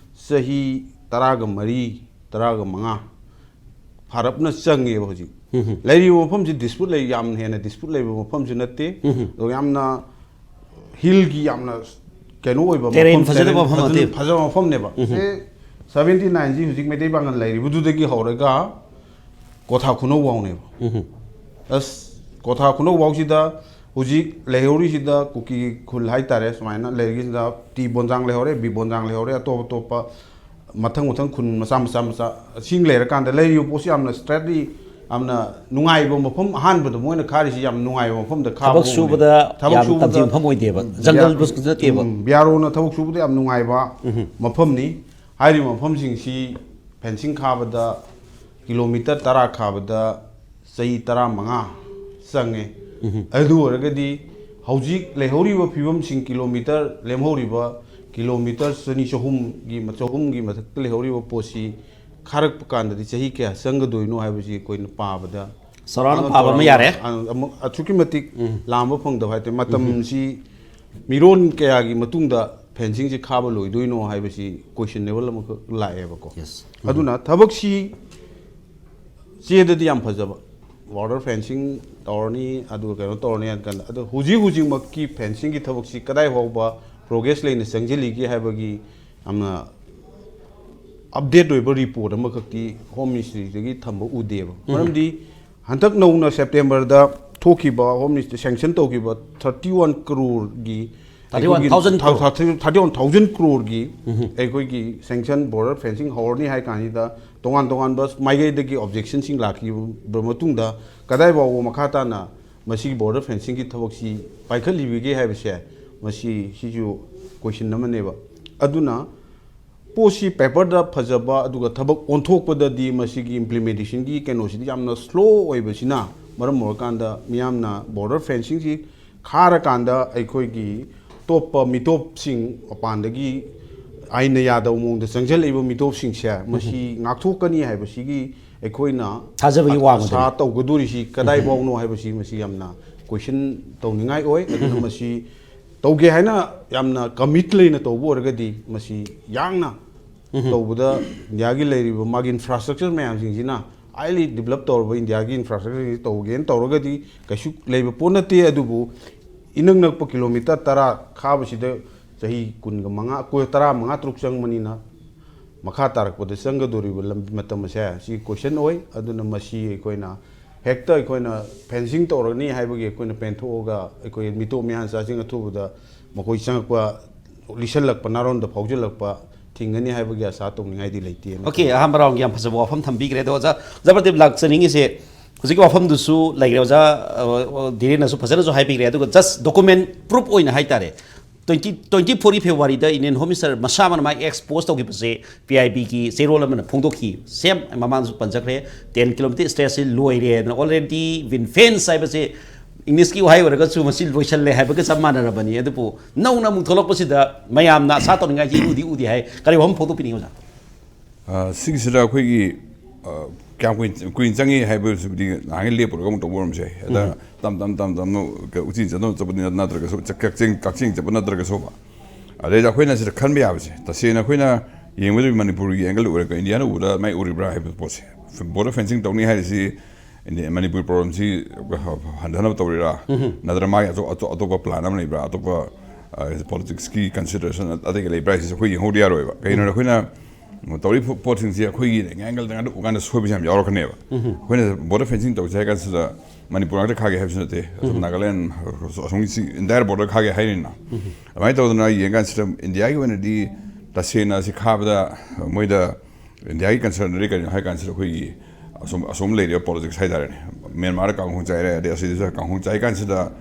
ꯆꯍꯤ ꯇꯔꯥꯒ ꯃꯔꯤ, ꯇꯔꯥꯒ ꯃꯉꯥ ꯐꯥꯔꯞꯅ ꯆꯪꯉꯦꯕ ꯍꯧꯖꯤꯛ꯫ ꯎꯝ꯫ ꯂꯩꯔꯤꯕ ꯃꯐꯝꯁꯤ ꯗꯤꯁꯄ꯭ꯌꯨꯠ ꯂꯩ, ꯌꯥꯝ ꯍꯦꯟꯅ ꯗꯤꯁꯄ꯭ꯌꯨꯠ ꯂꯩꯕ ꯃꯐꯝꯁꯨ ꯅꯠꯇꯦ꯫ ꯎꯝ꯫ ꯑꯗꯣ ꯌꯥꯝꯅ ꯍꯤꯜꯒꯤ ꯌꯥꯝꯅ ꯀꯩꯅꯣ ꯑꯣꯏꯕ ꯇꯦꯔꯦꯟ ꯃꯐꯝ, ꯐꯖꯗꯕ ꯇꯦꯔꯦꯟ ꯃꯐꯝ ꯐꯖ-, ꯅꯠꯇꯦ꯫ ꯐꯖꯕ ꯃꯐꯝꯅꯦꯕ꯫ ꯎꯝ꯫ ꯁꯦ ꯁꯕꯦꯟꯇꯤ ꯅꯥꯏꯟꯁꯤ ꯍꯧꯖꯤꯛ ꯃꯩꯇꯩ ꯄꯥꯡꯒꯜ ꯂꯩꯔꯤꯕꯗꯨꯗꯒꯤ ꯍꯧꯔꯒ ꯀꯣꯊꯥ ꯈꯨꯅꯧ ꯐꯥꯎꯅꯦꯕ꯫ ꯎꯝ꯫ ꯑꯁ, ꯀꯣꯊꯥ ꯈꯨꯅꯧ ꯐꯥꯎꯁꯤꯗ ꯍꯧꯖꯤꯛ ꯂꯩꯍꯧꯔꯤꯁꯤꯗ ꯀꯨꯀꯤ ꯈꯨꯜ ꯍꯥꯏꯇꯥꯔꯦ, ꯁꯨꯃꯥꯏꯅ ꯂꯩꯔꯤꯁꯤꯗ ꯇꯤ ꯕꯣꯟꯖꯥꯡ ꯂꯩꯍꯧꯔꯦ, ꯕꯤ ꯕꯣꯟꯖꯥꯡ ꯂꯩꯍꯧꯔꯦ, ꯑꯇꯣꯞ ꯑꯇꯣꯞꯄ ꯃꯊꯪ ꯃꯊꯪ ꯈꯨꯟ ꯃꯆꯥ ꯃꯆꯥ ꯃꯆꯥ ꯁꯤꯡ ꯂꯩꯔꯀꯥꯟꯗ ꯂꯩꯔꯤꯕ ꯄꯣꯠꯁꯤ ꯌꯥꯝꯅ ꯁ꯭ꯇ꯭ꯔꯦꯠꯂꯤ, ꯌꯥꯝꯅ ꯅꯨꯡꯉꯥꯏꯕ ꯃꯐꯝ, ꯑꯍꯥꯟꯕꯗ ꯃꯣꯏꯅ ꯈꯥꯔꯤꯁꯤ ꯌꯥꯝ ꯅꯨꯡꯉꯥꯏꯕ ꯃꯐꯝꯗ ꯈꯥꯕ ꯊꯕꯛ ꯃꯐꯝꯅꯦ꯫ ꯁꯨꯕꯗ ꯊꯕꯛ ꯌꯥꯝ ꯁꯨꯕꯗ, ꯇꯝꯖꯤꯟ ꯃꯐꯝ ꯑꯣꯏꯗꯦꯕ꯫ ꯎꯝ, ꯖꯪꯒꯜ ꯕꯤꯌꯥ-, ꯕꯨꯁ ꯅꯠꯇꯦꯕ꯫ ꯎꯝ, ꯕꯤꯌꯥꯔꯣꯅ ꯊꯕꯛ ꯁꯨꯕꯗ ꯌꯥꯝ ꯅꯨꯡꯉꯥꯏꯕ ꯎꯝ꯫ ꯃꯐꯝꯅꯤ꯫ ꯍꯥꯏꯔꯤꯕ ꯃꯐꯝꯁꯤꯡꯁꯤ ꯐꯦꯟꯁꯤꯡ ꯈꯥꯕꯗ ꯀꯤꯂꯣꯃꯤꯇꯔ ꯇꯔꯥ ꯈꯥꯕꯗ ꯆꯍꯤ ꯇꯔꯥꯃꯉꯥ ꯆꯪꯉꯦ꯫ ꯎꯝ꯫ ꯑꯗꯨ ꯑꯣꯏꯔꯒꯗꯤ ꯍꯧꯖꯤꯛ ꯂꯩꯍꯧꯔꯤꯕ ꯐꯤꯕꯝꯁꯤꯡ, ꯀꯤꯂꯣꯃꯤꯇꯔ ꯂꯦꯝꯍꯧꯔꯤꯕ, ꯀꯤꯂꯣꯃꯤꯇꯔ ꯆꯅꯤ ꯆꯍꯨꯝꯒꯤ, ꯆꯍꯨꯝꯒꯤ ꯃꯊꯛꯇ ꯂꯩꯍꯧꯔꯤꯕ ꯄꯣꯠꯁꯤ ꯈꯥꯔꯛꯄ ꯀꯥꯟꯗꯗꯤ ꯆꯍꯤ ꯀꯌꯥ ꯆꯪꯒꯗꯣꯏꯅꯣ ꯍꯥꯏꯕꯁꯤ ꯑꯩꯈꯣꯏꯅ ꯄꯥꯕꯗ ꯆꯥꯎꯔꯥꯛꯅ ꯄꯥꯕ ꯑꯃ ꯌꯥꯔꯦ꯫ ꯑ, ꯑꯃꯨꯛ ꯑꯁꯨꯛꯀꯤ ꯃꯇꯤꯛ ꯂꯥꯝꯕ ꯐꯪꯗꯕ ꯍꯥꯏꯇꯥꯔꯦ꯫ ꯃꯇꯝꯁꯤ ꯃꯤꯔꯣꯟ ꯀꯌꯥꯒꯤ ꯃꯇꯨꯡꯗ ꯐꯦꯟꯁꯤꯡꯁꯤ ꯈꯥꯕ ꯂꯣꯏꯗꯣꯏꯅꯣ ꯍꯥꯏꯕꯁꯤ ꯀꯣꯏꯁꯟꯅꯦꯕꯜ ꯑꯃꯈꯛ ꯂꯥꯛꯑꯦꯕꯀꯣ꯫ Yes. ꯑꯗꯨꯅ ꯊꯕꯛꯁꯤ ꯆꯦꯗꯗꯤ ꯌꯥꯝ ꯐꯖꯕ, ꯕꯣꯔꯗꯔ ꯐꯦꯟꯁꯤꯡ ꯇꯧꯔꯅꯤ, ꯑꯗꯨꯒ ꯀꯩꯅꯣ ꯇꯧꯔꯅꯤ ꯍꯥꯏꯅ ꯀꯥꯟꯗ, ꯑꯗꯣ ꯍꯧꯖꯤꯛ ꯍꯧꯖꯤꯛꯃꯛꯀꯤ ꯐꯦꯟꯁꯤꯡꯒꯤ ꯊꯕꯛꯁꯤ ꯀꯗꯥꯏ ꯐꯥꯎꯕ ꯄ꯭ꯔꯣꯒ꯭ꯔꯦꯁ ꯂꯩꯅ ꯆꯪꯁꯤꯜꯂꯤꯒꯦ ꯍꯥꯏꯕꯒꯤ ꯌꯥꯝꯅ ꯑꯞꯗꯦꯠ ꯑꯣꯏꯕ ꯔꯤꯄꯣꯔꯠ ꯑꯃꯈꯛꯇꯤ ꯍꯣꯝ ꯃꯤꯅꯤꯁꯇ꯭ꯔꯤꯗꯒꯤ ꯊꯝꯕ ꯎꯗꯦꯕ꯫ ꯃꯔꯝꯗꯤ ꯍꯟꯗꯛ ꯅꯧꯅ ꯁꯦꯞꯇꯦꯝꯕꯔꯗ ꯊꯣꯛꯈꯤꯕ ꯍꯣꯝ ꯃꯤꯅꯤꯁꯇ꯭ꯔꯤ ꯁꯦꯡꯁꯟ ꯇꯧꯈꯤꯕ ꯊꯥꯔꯇꯤ ꯋꯥꯟ ꯀ꯭ꯔꯣꯔꯒꯤ Thirty one thousand crore. Thirty one thousand ꯀ꯭ꯔꯣꯔꯒꯤ ꯑꯩꯈꯣꯏꯒꯤ ꯁꯦꯡꯁꯟ ꯕꯣꯔꯗꯔ ꯐꯦꯟꯁꯤꯡ ꯍꯧꯔꯅꯤ ꯍꯥꯏ ꯀꯥꯟꯁꯤꯗ, ꯇꯣꯉꯥꯟ ꯇꯣꯉꯥꯟꯕ ꯃꯥꯏꯀꯩꯗꯒꯤ ꯑꯣꯕꯖꯦꯛꯁꯟꯁꯤꯡ ꯂꯥꯛꯈꯤꯕ ꯃꯇꯨꯡꯗ, ꯀꯗꯥꯏ ꯐꯥꯎꯕ ꯃꯈꯥ ꯇꯥꯅ ꯃꯁꯤꯒꯤ ꯕꯣꯔꯗꯔ ꯐꯦꯟꯁꯤꯡꯒꯤ ꯊꯕꯛꯁꯤ ꯄꯥꯏꯈꯠꯂꯤꯕꯒꯦ ꯍꯥꯏꯕꯁꯦ, ꯃꯁꯤ ꯁꯤꯁꯨ ꯀꯣꯏꯁꯟ ꯑꯃꯅꯦꯕ꯫ ꯑꯗꯨꯅ ꯄꯣꯠꯁꯤ ꯄꯦꯄꯔꯗ ꯐꯖꯕ, ꯑꯗꯨꯒ ꯊꯕꯛ ꯑꯣꯟꯊꯣꯛꯄꯗꯗꯤ ꯃꯁꯤꯒꯤ ꯏꯝꯄ꯭ꯂꯤꯃꯦꯟꯇꯦꯁꯟꯒꯤ ꯀꯩꯅꯣꯁꯤꯗꯤ ꯌꯥꯝꯅ ꯁ꯭ꯂꯣ ꯑꯣꯏꯕꯁꯤꯅ ꯃꯔꯝ ꯑꯣꯏꯔꯀꯥꯟꯗ, ꯃꯤꯌꯥꯝꯅ ꯕꯣꯔꯗꯔ ꯐꯦꯟꯁꯤꯡꯁꯤ ꯈꯥꯔꯀꯥꯟꯗ ꯑꯩꯈꯣꯏꯒꯤ ꯑꯇꯣꯞꯄ ꯃꯤꯇꯣꯞꯁꯤꯡ, ꯃꯄꯥꯟꯗꯒꯤ ꯑꯥꯏꯟꯅ ꯌꯥꯗꯕ ꯃꯑꯣꯡꯗ ꯆꯪꯁꯤꯜꯂꯛꯏꯕ ꯃꯤꯇꯣꯞꯁꯤꯡꯁꯦ ꯃꯁꯤ ꯉꯥꯛꯊꯣꯛꯀꯅꯤ ꯍꯥꯏꯕꯁꯤꯒꯤ ꯑꯩꯈꯣꯏꯅ ꯊꯥꯖꯕꯒꯤ ꯋꯥꯡꯃꯗꯅꯤ꯫ ꯑꯁꯥ ꯇꯧꯒꯗꯣꯔꯤꯁꯤ ꯀꯗꯥꯏ ꯐꯥꯎꯅꯣ ꯍꯥꯏꯕꯁꯤ ꯃꯁꯤ ꯌꯥꯝꯅ ꯀꯣꯏꯁꯟ ꯇꯧꯅꯤꯡꯉꯥꯏ ꯑꯣꯏ꯫ ꯑꯗꯨꯅ ꯃꯁꯤ ꯇꯧꯒꯦ ꯍꯥꯏꯅ ꯌꯥꯝꯅ ꯀꯃꯤꯠ ꯂꯩꯅ ꯇꯧꯕ ꯑꯣꯏꯔꯒꯗꯤ, ꯃꯁꯤ ꯌꯥꯡꯅ ꯇꯧꯕꯗ ꯏꯟꯗꯤꯌꯥꯒꯤ ꯂꯩꯔꯤꯕ ꯃꯥꯒꯤ ꯏꯟꯐ꯭ꯔꯥꯁ꯭ꯇ꯭ꯔꯛꯆꯔ ꯃꯌꯥꯝꯁꯤꯡꯁꯤꯅ, ꯍꯥꯏꯂꯤ ꯗꯤꯕꯂꯞ ꯇꯧꯔꯕ ꯏꯟꯗꯤꯌꯥꯒꯤ ꯏꯟꯐ꯭ꯔꯥꯁ꯭ꯇ꯭ꯔꯛꯆꯔꯁꯤꯡꯁꯤ ꯇꯧꯒꯦꯅ ꯇꯧꯔꯒꯗꯤ ꯀꯩꯁꯨ ꯂꯩꯕ ꯄꯣꯠ ꯅꯠꯇꯦ꯫ ꯑꯗꯨꯕꯨ ꯏꯅꯛ ꯅꯛꯄ ꯀꯤꯂꯣꯃꯤꯇꯔ ꯇꯔꯥ ꯈꯥꯕꯁꯤꯗ ꯆꯍꯤ ꯀꯨꯟꯒ ꯃꯉꯥ, ꯀꯨ-, ꯇꯔꯥ ꯃꯉꯥ ꯇꯔꯨꯛ ꯆꯪꯕꯅꯤꯅ, ꯃꯈꯥ ꯇꯥꯔꯛꯄꯗ ꯆꯪꯒꯗꯧꯔꯤꯕ ꯂꯝꯕꯤ ꯃꯇꯝ ꯑꯁꯦ ꯁꯤ ꯀꯣꯏꯁꯟ ꯑꯣꯏ꯫ ꯑꯗꯨꯅ ꯃꯁꯤ ꯑꯩꯈꯣꯏꯅ ꯍꯦꯛꯇ ꯑꯩꯈꯣꯏꯅ ꯐꯦꯟꯁꯤꯡ ꯇꯧꯔꯅꯤ ꯍꯥꯏꯕꯒꯤ ꯑꯩꯈꯣꯏꯅ ꯄꯦꯟꯊꯣꯛꯑꯒ ꯑꯩꯈꯣꯏ ꯃꯤꯇꯣꯞ ꯃꯤꯌꯥꯟꯆꯥꯁꯤꯡ ꯑꯊꯨꯕꯗ ꯃꯈꯣꯏ ꯆꯪꯉꯛꯄ, ꯂꯤꯁꯜꯂꯛꯄ, ꯅꯥꯔꯣꯟꯗ ꯐꯥꯎꯖꯤꯜꯂꯛꯄ ꯊꯤꯡꯒꯅꯤ ꯍꯥꯏꯕꯒꯤ ꯑꯁꯥ ꯇꯧꯅꯤꯡꯉꯥꯏꯗꯤ ꯂꯩꯇꯦꯅ ꯑꯣꯀꯦ, ꯑꯍꯥꯟꯕ ꯔꯥꯎꯟꯒꯤ ꯌꯥꯝ ꯐꯖꯕ ꯋꯥꯐꯝ ꯊꯝꯕꯤꯈ꯭ꯔꯦ꯫ ꯑꯗꯣ ꯑꯣꯖꯥ ꯖꯕꯔꯗꯤꯞ ꯂꯥꯛꯆꯅꯤꯡꯉꯤꯁꯦ, ꯍꯧꯖꯤꯛꯀꯤ ꯋꯥꯐꯝꯗꯨꯁꯨ ꯂꯩꯈ꯭ꯔꯦ, ꯑꯣꯖꯥ ꯑ, ꯑ, ꯙꯤꯔꯦꯟꯅꯁꯨ ꯐꯖꯅꯁꯨ ꯍꯥꯏꯕꯤꯈ꯭ꯔꯦ꯫ ꯑꯗꯨꯒ ꯖꯁ ꯗꯣꯀꯨꯃꯦꯟ ꯄ꯭ꯔꯨꯐ ꯑꯣꯏꯅ ꯍꯥꯏꯇꯥꯔꯦ, ꯇ꯭ꯋꯦꯟꯇꯤ ꯇ꯭ꯋꯦꯟꯇꯤ ꯐꯣꯔꯒꯤ ꯐꯦꯕ꯭ꯔꯨꯋꯥꯔꯤꯗ ꯏꯟꯗꯤꯌꯟ ꯍꯣꯝ ꯃꯤꯅꯤꯁꯇꯔ ꯃꯁꯥꯃꯛꯅ ꯃꯥꯒꯤ ꯑꯦꯛꯁꯄꯣꯖ ꯇꯧꯈꯤꯕꯁꯦ ꯄꯤ ꯑꯥꯏ ꯕꯤꯒꯤ ꯆꯦꯔꯣꯜ ꯑꯃꯅ ꯐꯣꯡꯗꯣꯛꯈꯤ꯫ ꯁꯦꯝ ꯃꯃꯥꯡꯗꯁꯨ ꯄꯟꯖꯈ꯭ꯔꯦ, ꯇꯦꯟ ꯀꯤꯂꯣꯃꯤꯇꯔ ꯁ꯭ꯇꯔꯦꯆꯁꯤ ꯂꯣꯏꯔꯦ ꯑꯗꯨꯅ, ꯑꯣꯜꯔꯦꯗꯤ ꯕꯤꯟ ꯐꯦꯟꯁ ꯍꯥꯏꯕꯁꯦ ꯏꯪꯂꯤꯁꯀꯤ ꯋꯥꯍꯩ ꯑꯣꯏꯔꯒꯁꯨ ꯃꯁꯤ ꯂꯣꯏꯁꯜꯂꯦ ꯍꯥꯏꯕꯒ ꯆꯞ ꯃꯥꯟꯅꯔꯕꯅꯤ꯫ ꯑꯗꯨꯕꯨ ꯅꯧꯅ ꯑꯃꯨꯛ ꯊꯣꯛꯂꯛꯄꯁꯤꯗ ꯃꯌꯥꯝꯅ ꯑꯁꯥ ꯇꯧꯅꯤꯡꯉꯥꯏꯁꯤ ꯎꯗꯤ ꯎꯗꯦ ꯍꯥꯏ꯫ ꯀꯔꯤ ꯋꯥꯐꯝ ꯐꯣꯡꯗꯣꯛꯄꯤꯅꯤꯡꯉꯤ, ꯑꯣꯖꯥ? ꯑ, ꯁꯤꯒꯤꯁꯤꯗ ꯑꯩꯈꯣꯏꯒꯤ, ꯑ, ꯀꯌꯥꯝ ꯀꯨꯏꯅ ꯀꯨꯏꯅ ꯆꯪꯉꯤ ꯍꯥꯏꯕꯁꯤꯕꯨꯗꯤ ꯉꯥꯏꯍꯥꯛ ꯂꯦꯞꯄꯨꯔꯒ ꯑꯃꯨꯛ ꯇꯧꯕ ꯑꯣꯏꯔꯝꯕꯁꯨ ꯌꯥꯏ꯫ ꯑꯗ ꯎꯝ꯫ ꯇꯞ ꯇꯞ ꯇꯞ ꯇꯞꯅ ꯀ-, ꯎꯆꯤ ꯆꯠꯅ ꯆꯠꯄꯗꯤ ꯅꯠ-, ꯅꯠꯇ꯭ꯔꯒꯁꯨ, ꯆ-, ꯀꯛꯆꯤꯡ, ꯀꯛꯆꯤꯡ ꯆꯠꯄ ꯅꯠꯇ꯭ꯔꯒꯁꯨꯕ꯫ ꯑꯗꯩꯗ ꯑꯩꯈꯣꯏꯅ ꯁꯤꯗ ꯈꯟꯕ ꯌꯥꯕꯁꯦ, ꯇꯁꯦꯡꯅ ꯑꯩꯈꯣꯏꯅ ꯌꯦꯡꯕꯗ ꯃꯅꯤꯄꯨꯔꯒꯤ angle ꯎꯔꯒ ꯏꯟꯗꯤꯌꯥꯅ ꯎꯕꯗ ꯃꯥꯏ ꯎꯔꯤꯕ꯭ꯔꯥ ꯍꯥꯏꯕ ꯄꯣꯠꯁꯦ꯫ Border fencing ꯇꯧꯅꯤ ꯍꯥꯏꯔꯤꯁꯤ ꯏꯟꯗꯤ-, ꯃꯅꯤꯄꯨꯔ problemꯁꯤ ꯍꯟꯊꯅꯕ ꯇꯧꯔꯤꯔꯥ? ꯎꯝ꯫ ꯅꯠꯇ꯭ꯔꯒ ꯃꯥꯒꯤ ꯑꯇꯣꯞ-, ꯑꯇꯣꯞ-, ꯑꯇꯣꯞꯄ plan ꯑꯃ ꯂꯩꯕ꯭ꯔꯥ? ꯑꯇꯣꯞꯄ, ꯑ, politicsꯀꯤ consideration ꯑꯇꯩꯒ ꯂꯩꯕ꯭ꯔꯥ ꯍꯥꯏꯁꯤꯁꯨ ꯑꯩꯈꯣꯏ ꯌꯦꯡꯍꯧꯗ ꯌꯥꯔꯣꯏꯕ꯫ ꯀꯩꯒꯤꯅꯣꯗ ꯎꯝ꯫ ꯑꯩꯈꯣꯏꯅ ꯇꯧꯔꯤꯕ ꯄꯣꯠꯁꯤꯡꯁꯦ ꯑꯩꯈꯣꯏꯒꯤ angle ꯉꯥꯛꯇ ꯎꯀꯥꯟꯗ ꯁꯣꯏꯕꯁꯦ ꯌꯥꯝ ꯌꯥꯎꯔꯛꯀꯅꯦꯕ꯫ ꯎꯝ꯫ ꯑꯩꯈꯣꯏꯅ border fencing ꯇꯧꯁꯦ ꯍꯥꯏ ꯀꯥꯟꯁꯤꯗ ꯃꯅꯤꯄꯨꯔ ꯉꯥꯛꯇ ꯈꯥꯒꯦ ꯍꯥꯏꯕꯁꯨ ꯅꯠꯇꯦ꯫ ꯑꯁꯣꯝ ꯎꯝ꯫ ꯅꯥꯒꯥꯂꯦꯟ, ꯑꯁꯣꯝꯒꯤ ꯁꯤ entire border ꯈꯥꯒꯦ ꯍꯥꯏꯔꯤꯅ꯫ ꯎꯝ꯫ ꯑꯗꯨꯃꯥꯏꯅ ꯇꯧꯗꯅ ꯌꯦꯡ ꯀꯥꯟꯁꯤꯗ ꯏꯟꯗꯤꯌꯥꯒꯤ ꯑꯣꯏꯅꯗꯤ ꯇꯁꯦꯡꯅ ꯁꯤ ꯈꯥꯕꯗ ꯃꯣꯏꯗ ꯏꯟꯗꯤꯌꯥꯒꯤ concernꯗꯤ ꯀꯔꯤꯅꯣ ꯍꯥꯏ ꯀꯥꯟꯁꯤꯗ ꯑꯩꯈꯣꯏꯒꯤ ꯑꯁꯣꯝ, ꯑꯁꯣꯝ ꯂꯩꯔꯤꯕ politics ꯍꯥꯏꯇꯥꯔꯦꯅꯦ꯫ ꯃ꯭ꯌꯥꯟꯃꯥꯔꯗ ꯀꯥꯡꯍꯧ ꯆꯥꯏꯔꯦ, ꯑꯗꯩ ꯑꯁꯤꯗꯁꯨ ꯀꯥꯡꯍꯧ ꯆꯥꯏ ꯀꯥꯟꯁꯤꯗ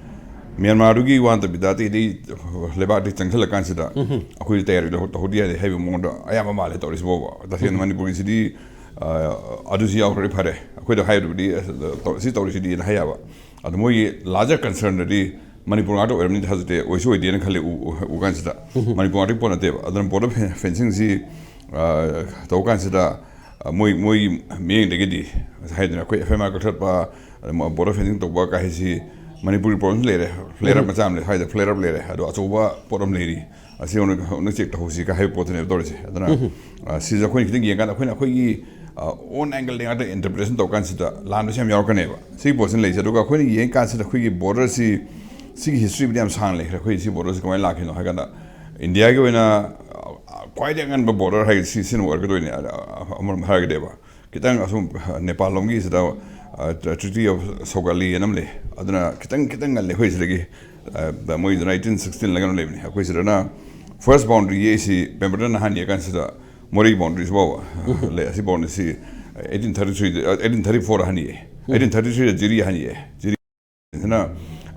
ꯃ꯭ꯌꯥꯟꯃꯥꯔꯗꯨꯒꯤ ꯋꯥ ꯅꯠꯇꯕꯤꯗ ꯑꯇꯩ ꯑꯇꯩ ꯂꯩꯕꯥꯛꯇ ꯆꯪꯁꯤꯜꯂꯛ ꯀꯥꯟꯁꯤꯗ ꯎꯝ꯫ ꯑꯩꯈꯣꯏꯁꯨ ꯇꯌꯥꯔꯤ ꯂꯧ-, ꯇꯧꯍꯧꯗ ꯌꯥꯗꯦ ꯍꯥꯏꯕꯒꯤ ꯃꯑꯣꯡꯗ ꯑꯌꯥꯝꯕ ꯃꯥꯜꯂꯦ ꯇꯧꯔꯤꯁꯤꯕꯣꯕ꯫ ꯇꯁꯦꯡꯅ ꯎꯝ꯫ ꯃꯅꯤꯄꯨꯔꯒꯤꯁꯤꯗꯤ, ꯑ, ꯑꯗꯨꯁꯨ ꯌꯥꯎꯈ꯭ꯔꯗꯤ ꯐꯔꯦ꯫ ꯑꯩꯈꯣꯏꯗ ꯍꯥꯏꯔꯨꯕꯗꯤ, ꯑ, ꯇꯧ-, ꯁꯤ ꯇꯧꯔꯤꯁꯤꯗꯤꯅ ꯍꯥꯏ ꯌꯥꯕ꯫ ꯑꯗꯣ ꯃꯣꯏꯒꯤ larger concernꯗꯗꯤ ꯃꯅꯤꯄꯨꯔ ꯉꯥꯛꯇ ꯑꯣꯏꯔꯝꯅꯤ ꯊꯥꯖꯗꯦ, ꯑꯣꯏꯁꯨ ꯑꯣꯏꯗꯦꯅ ꯈꯜꯂꯤ ꯎ-, ꯎ-, ꯎ ꯀꯥꯟꯁꯤꯗ꯫ ꯎꯝ꯫ ꯃꯅꯤꯄꯨꯔ ꯉꯥꯛꯇꯒꯤ ꯄꯣꯠ ꯅꯠꯇꯦꯕ꯫ ꯑꯗꯨꯅ border fen-, fencingꯁꯤ, ꯑ, ꯇꯧ ꯀꯥꯟꯁꯤꯗ, ꯑ, ꯃꯣꯏ, ꯃꯣꯏꯒꯤ ꯃꯤꯠꯌꯦꯡꯗꯒꯤꯗꯤ ꯉꯁꯥꯏ ꯍꯥꯏꯗꯅ ꯑꯩꯈꯣꯏ FIR ꯀꯛꯊꯠꯄ, ꯑꯗ ꯃ-, border fencing ꯇꯧꯕ ꯀꯥꯏ ꯍꯥꯏꯁꯤ ꯃꯅꯤꯄꯨꯔꯒꯤ problemꯁꯨ ꯂꯩꯔꯦ, flare up ꯎꯝ꯫ ꯃꯆꯥ ꯑꯃ ꯂꯩ, ꯍꯥꯏꯗꯤ flare up ꯂꯩꯔꯦ, ꯑꯗꯣ ꯑꯆꯧꯕ ꯄꯣꯠ ꯑꯃ ꯂꯩꯔꯤ꯫ ꯑꯁꯤ ꯑꯃꯨꯛ, ꯑꯃꯨꯛ check ꯇꯧꯍꯧꯁꯤ ꯀꯥꯏ ꯍꯥꯏꯕ ꯄꯣꯠꯇꯨꯅꯦꯕ ꯇꯧꯔꯤꯁꯦ꯫ ꯑꯗꯨꯅ, ꯎꯝ꯫ ꯑ, ꯁꯤꯁꯦ ꯑꯩꯈꯣꯏꯅ ꯈꯤꯇꯪ ꯌꯦꯡꯀꯥꯟꯗ ꯑꯩꯈꯣꯏꯅ ꯑꯩꯈꯣꯏꯒꯤ, ꯑ, own angleꯗꯒꯤ ꯉꯥꯛꯇ interpretation ꯇꯧ ꯀꯥꯟꯁꯤꯗ ꯂꯥꯟꯕꯁꯨ ꯌꯥꯝ ꯌꯥꯎꯔꯛꯀꯅꯦꯕ꯫ ꯁꯤꯒꯤ ꯄꯣꯠꯁꯤꯅ ꯂꯩꯁꯦ꯫ ꯑꯗꯨꯒ ꯑꯩꯈꯣꯏꯅ ꯌꯦꯡ ꯀꯥꯟꯁꯤꯗ ꯑꯩꯈꯣꯏꯒꯤ borderꯁꯤ, ꯁꯤꯒꯤ historyꯕꯨꯗꯤ ꯌꯥꯝ ꯁꯥꯡꯅ ꯂꯩꯈ꯭ꯔꯦ꯫ ꯑꯩꯈꯣꯏ ꯁꯤ borderꯁꯤ ꯀꯃꯥꯏꯅ ꯂꯥꯛꯈꯤꯅꯣ ꯍꯥꯏ ꯀꯥꯟꯗ, ꯏꯟꯗꯤꯌꯥꯒꯤ ꯑꯣꯏꯅ, ꯑ, ꯈ꯭ꯋꯥꯏꯗꯒꯤ ꯑꯉꯟꯕ border ꯍꯥꯏꯔꯒꯗꯤ ꯁꯤ, ꯁꯤꯅ ꯑꯣꯏꯔꯛꯀꯗꯣꯏꯅꯦ꯫ ꯑ, ꯑ, ꯑꯃꯔꯣꯝꯗ ꯍꯥꯏꯔꯒꯗꯤꯕ꯫ ꯈꯤꯇꯪ ꯑꯁꯨꯝ ꯅꯦꯄꯥꯜ ꯂꯣꯝꯒꯤꯁꯤꯗ, ꯑ, Treaty of Saugaliꯅ ꯑꯃ ꯂꯩ꯫ ꯑꯗꯨꯅ ꯈꯤꯇꯪ, ꯈꯤꯇꯪ ꯉꯜꯂꯦ ꯑꯩꯈꯣꯏ ꯁꯤꯗꯒꯤ꯫ ꯑ, ꯃꯣꯏꯗꯨꯅ eighteen sixteen ꯂ ꯀꯩꯅꯣ ꯂꯩꯕꯅꯦ꯫ ꯑꯩꯈꯣꯏ ꯁꯤꯗꯅ first boundary ꯌꯦꯛꯏꯁꯤ Pemberton ꯍꯥꯟꯅ ꯌꯦꯛ ꯀꯥꯟꯁꯤꯗ ꯃꯣꯔꯦꯒꯤ boundaryꯁꯤ ꯐꯥꯎꯕ ꯂꯩ꯫ ꯑꯁꯤ boundaryꯁꯤ eighteen thirty three, ꯑ, eighteen thirty four ꯍꯥꯟꯅ ꯌꯦꯛꯑꯦ꯫ eighteen thirty three ꯗ ꯖꯤꯔꯤ ꯍꯥꯟꯅ ꯌꯦꯛꯑꯦ꯫ ꯖꯤꯔꯤ ꯁꯤꯅ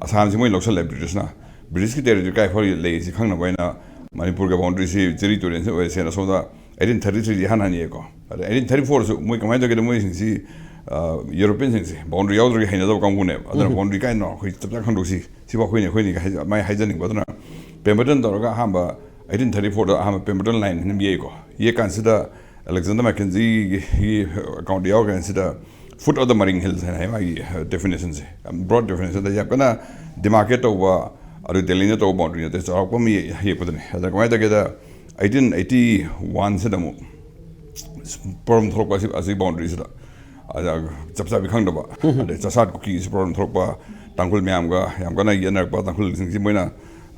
ꯑꯁꯥꯝꯁꯤ ꯃꯣꯏ ꯂꯧꯁꯜꯂꯦ ꯕ꯭ꯔꯤꯇꯤꯁꯅ꯫ ꯕ꯭ꯔꯤꯇꯤꯁꯀꯤ territory ꯀꯥꯏ ꯐꯥꯎ ꯂꯩꯔꯤꯁꯤ ꯈꯪꯅꯕ ꯍꯥꯏꯅ ꯃꯅꯤꯄꯨꯔꯒ boundaryꯁꯤ ꯖꯤꯔꯤ ꯇꯨꯔꯦꯟꯁꯤ ꯑꯣꯏꯔꯁꯦꯅ ꯑꯁꯣꯝꯗ eighteen thirty three ꯗꯤ ꯍꯥꯟꯅ ꯍꯥꯟꯅ ꯌꯦꯛꯑꯦꯀꯣ꯫ ꯑꯗ eighteen thirty four ꯁꯨ ꯃꯣꯏ ꯀꯃꯥꯏꯅ ꯇꯧꯒꯦꯗ ꯃꯣꯏꯁꯤꯡꯁꯤ, ꯑ, European ꯁꯤꯡꯁꯤ boundary ꯌꯥꯎꯗ꯭ꯔꯒ ꯍꯩꯅꯗꯕ ꯀꯥꯡꯕꯨꯅꯦꯕ꯫ ꯑꯗꯨꯅ ꯎꯝ꯫ Boundary ꯀꯥꯏꯗꯅꯣ ꯑꯩꯈꯣꯏ ꯆꯞ ꯆꯥ ꯈꯪꯗꯣꯛꯁꯤ꯫ ꯁꯤꯐꯥꯎ ꯑꯩꯈꯣꯏꯅꯤ, ꯑꯩꯈꯣꯏꯅꯤ ꯍꯥꯏ-, ꯑꯗꯨꯃꯥꯏꯅ ꯍꯥꯏꯖꯅꯤꯡꯕ꯫ ꯑꯗꯨꯅ Pemberton ꯇꯧꯔꯒ ꯑꯍꯥꯟꯕ eighteen thirty four ꯗ ꯑꯍꯥꯟꯕ Pemberton line ꯍꯥꯏꯅ ꯑꯃ ꯌꯦꯛꯏꯀꯣ꯫ ꯌꯦꯛ ꯀꯥꯟꯁꯤꯗ ꯑꯦꯂꯦꯛꯖꯥꯟꯗꯔ ꯃꯦꯀꯦꯟꯖꯤꯒꯤ ꯑꯦꯀꯥꯎꯟꯗ ꯌꯥꯎꯔꯀꯥꯟꯁꯤꯗ foot of the Maring Hills ꯍꯥꯏꯅ ꯍꯥꯏ ꯃꯥꯒꯤ ꯗꯦꯐꯤꯅꯦꯁꯟꯁꯦ꯫ ꯌꯥꯝ ꯕ꯭ꯔꯣꯗ ꯗꯦꯐꯤꯅꯦꯁꯟꯗ ꯌꯥꯝ ꯀꯟꯅ ꯗꯤꯃꯥꯔꯀꯦꯠ ꯇꯧꯕ, ꯑꯗꯨ ꯗꯦꯂꯤꯅ ꯇꯧꯕ ꯕꯥꯎꯟꯗꯔꯤ ꯅꯠꯇꯦ, ꯆꯥꯎꯔꯥꯛꯄ ꯑꯃ ꯌꯦꯛꯄꯗꯨꯅꯤ꯫ ꯑꯗ ꯀꯃꯥꯏꯅ ꯇꯧꯒꯦꯗ, ꯑꯩꯇꯤꯟ ꯑꯩꯇꯤ ꯋꯥꯟꯁꯤꯗ ꯑꯃꯨꯛ ꯄ꯭ꯔꯣꯕ꯭ꯂꯦꯝ ꯊꯣꯛꯂꯛꯄ ꯑꯁꯤ, ꯑꯁꯤ ꯕꯥꯎꯟꯗꯔꯤꯁꯤꯗ꯫ ꯑꯗ ꯆꯞ ꯆꯥꯕꯤ ꯈꯪꯗꯕ, ꯑꯗꯩ ꯆꯥꯁꯥꯠ ꯀꯨꯀꯤꯒꯤꯁꯨ ꯄ꯭ꯔꯣꯕ꯭ꯂꯦꯝ ꯊꯣꯛꯂꯛꯄ, ꯇꯥꯡꯈꯨꯜ ꯃꯌꯥꯝꯒ ꯌꯥꯝ ꯀꯟꯅ ꯌꯦꯠꯅꯔꯛꯄ, ꯇꯥꯡꯈꯨꯜꯁꯤꯡꯁꯤ ꯃꯣꯏꯅ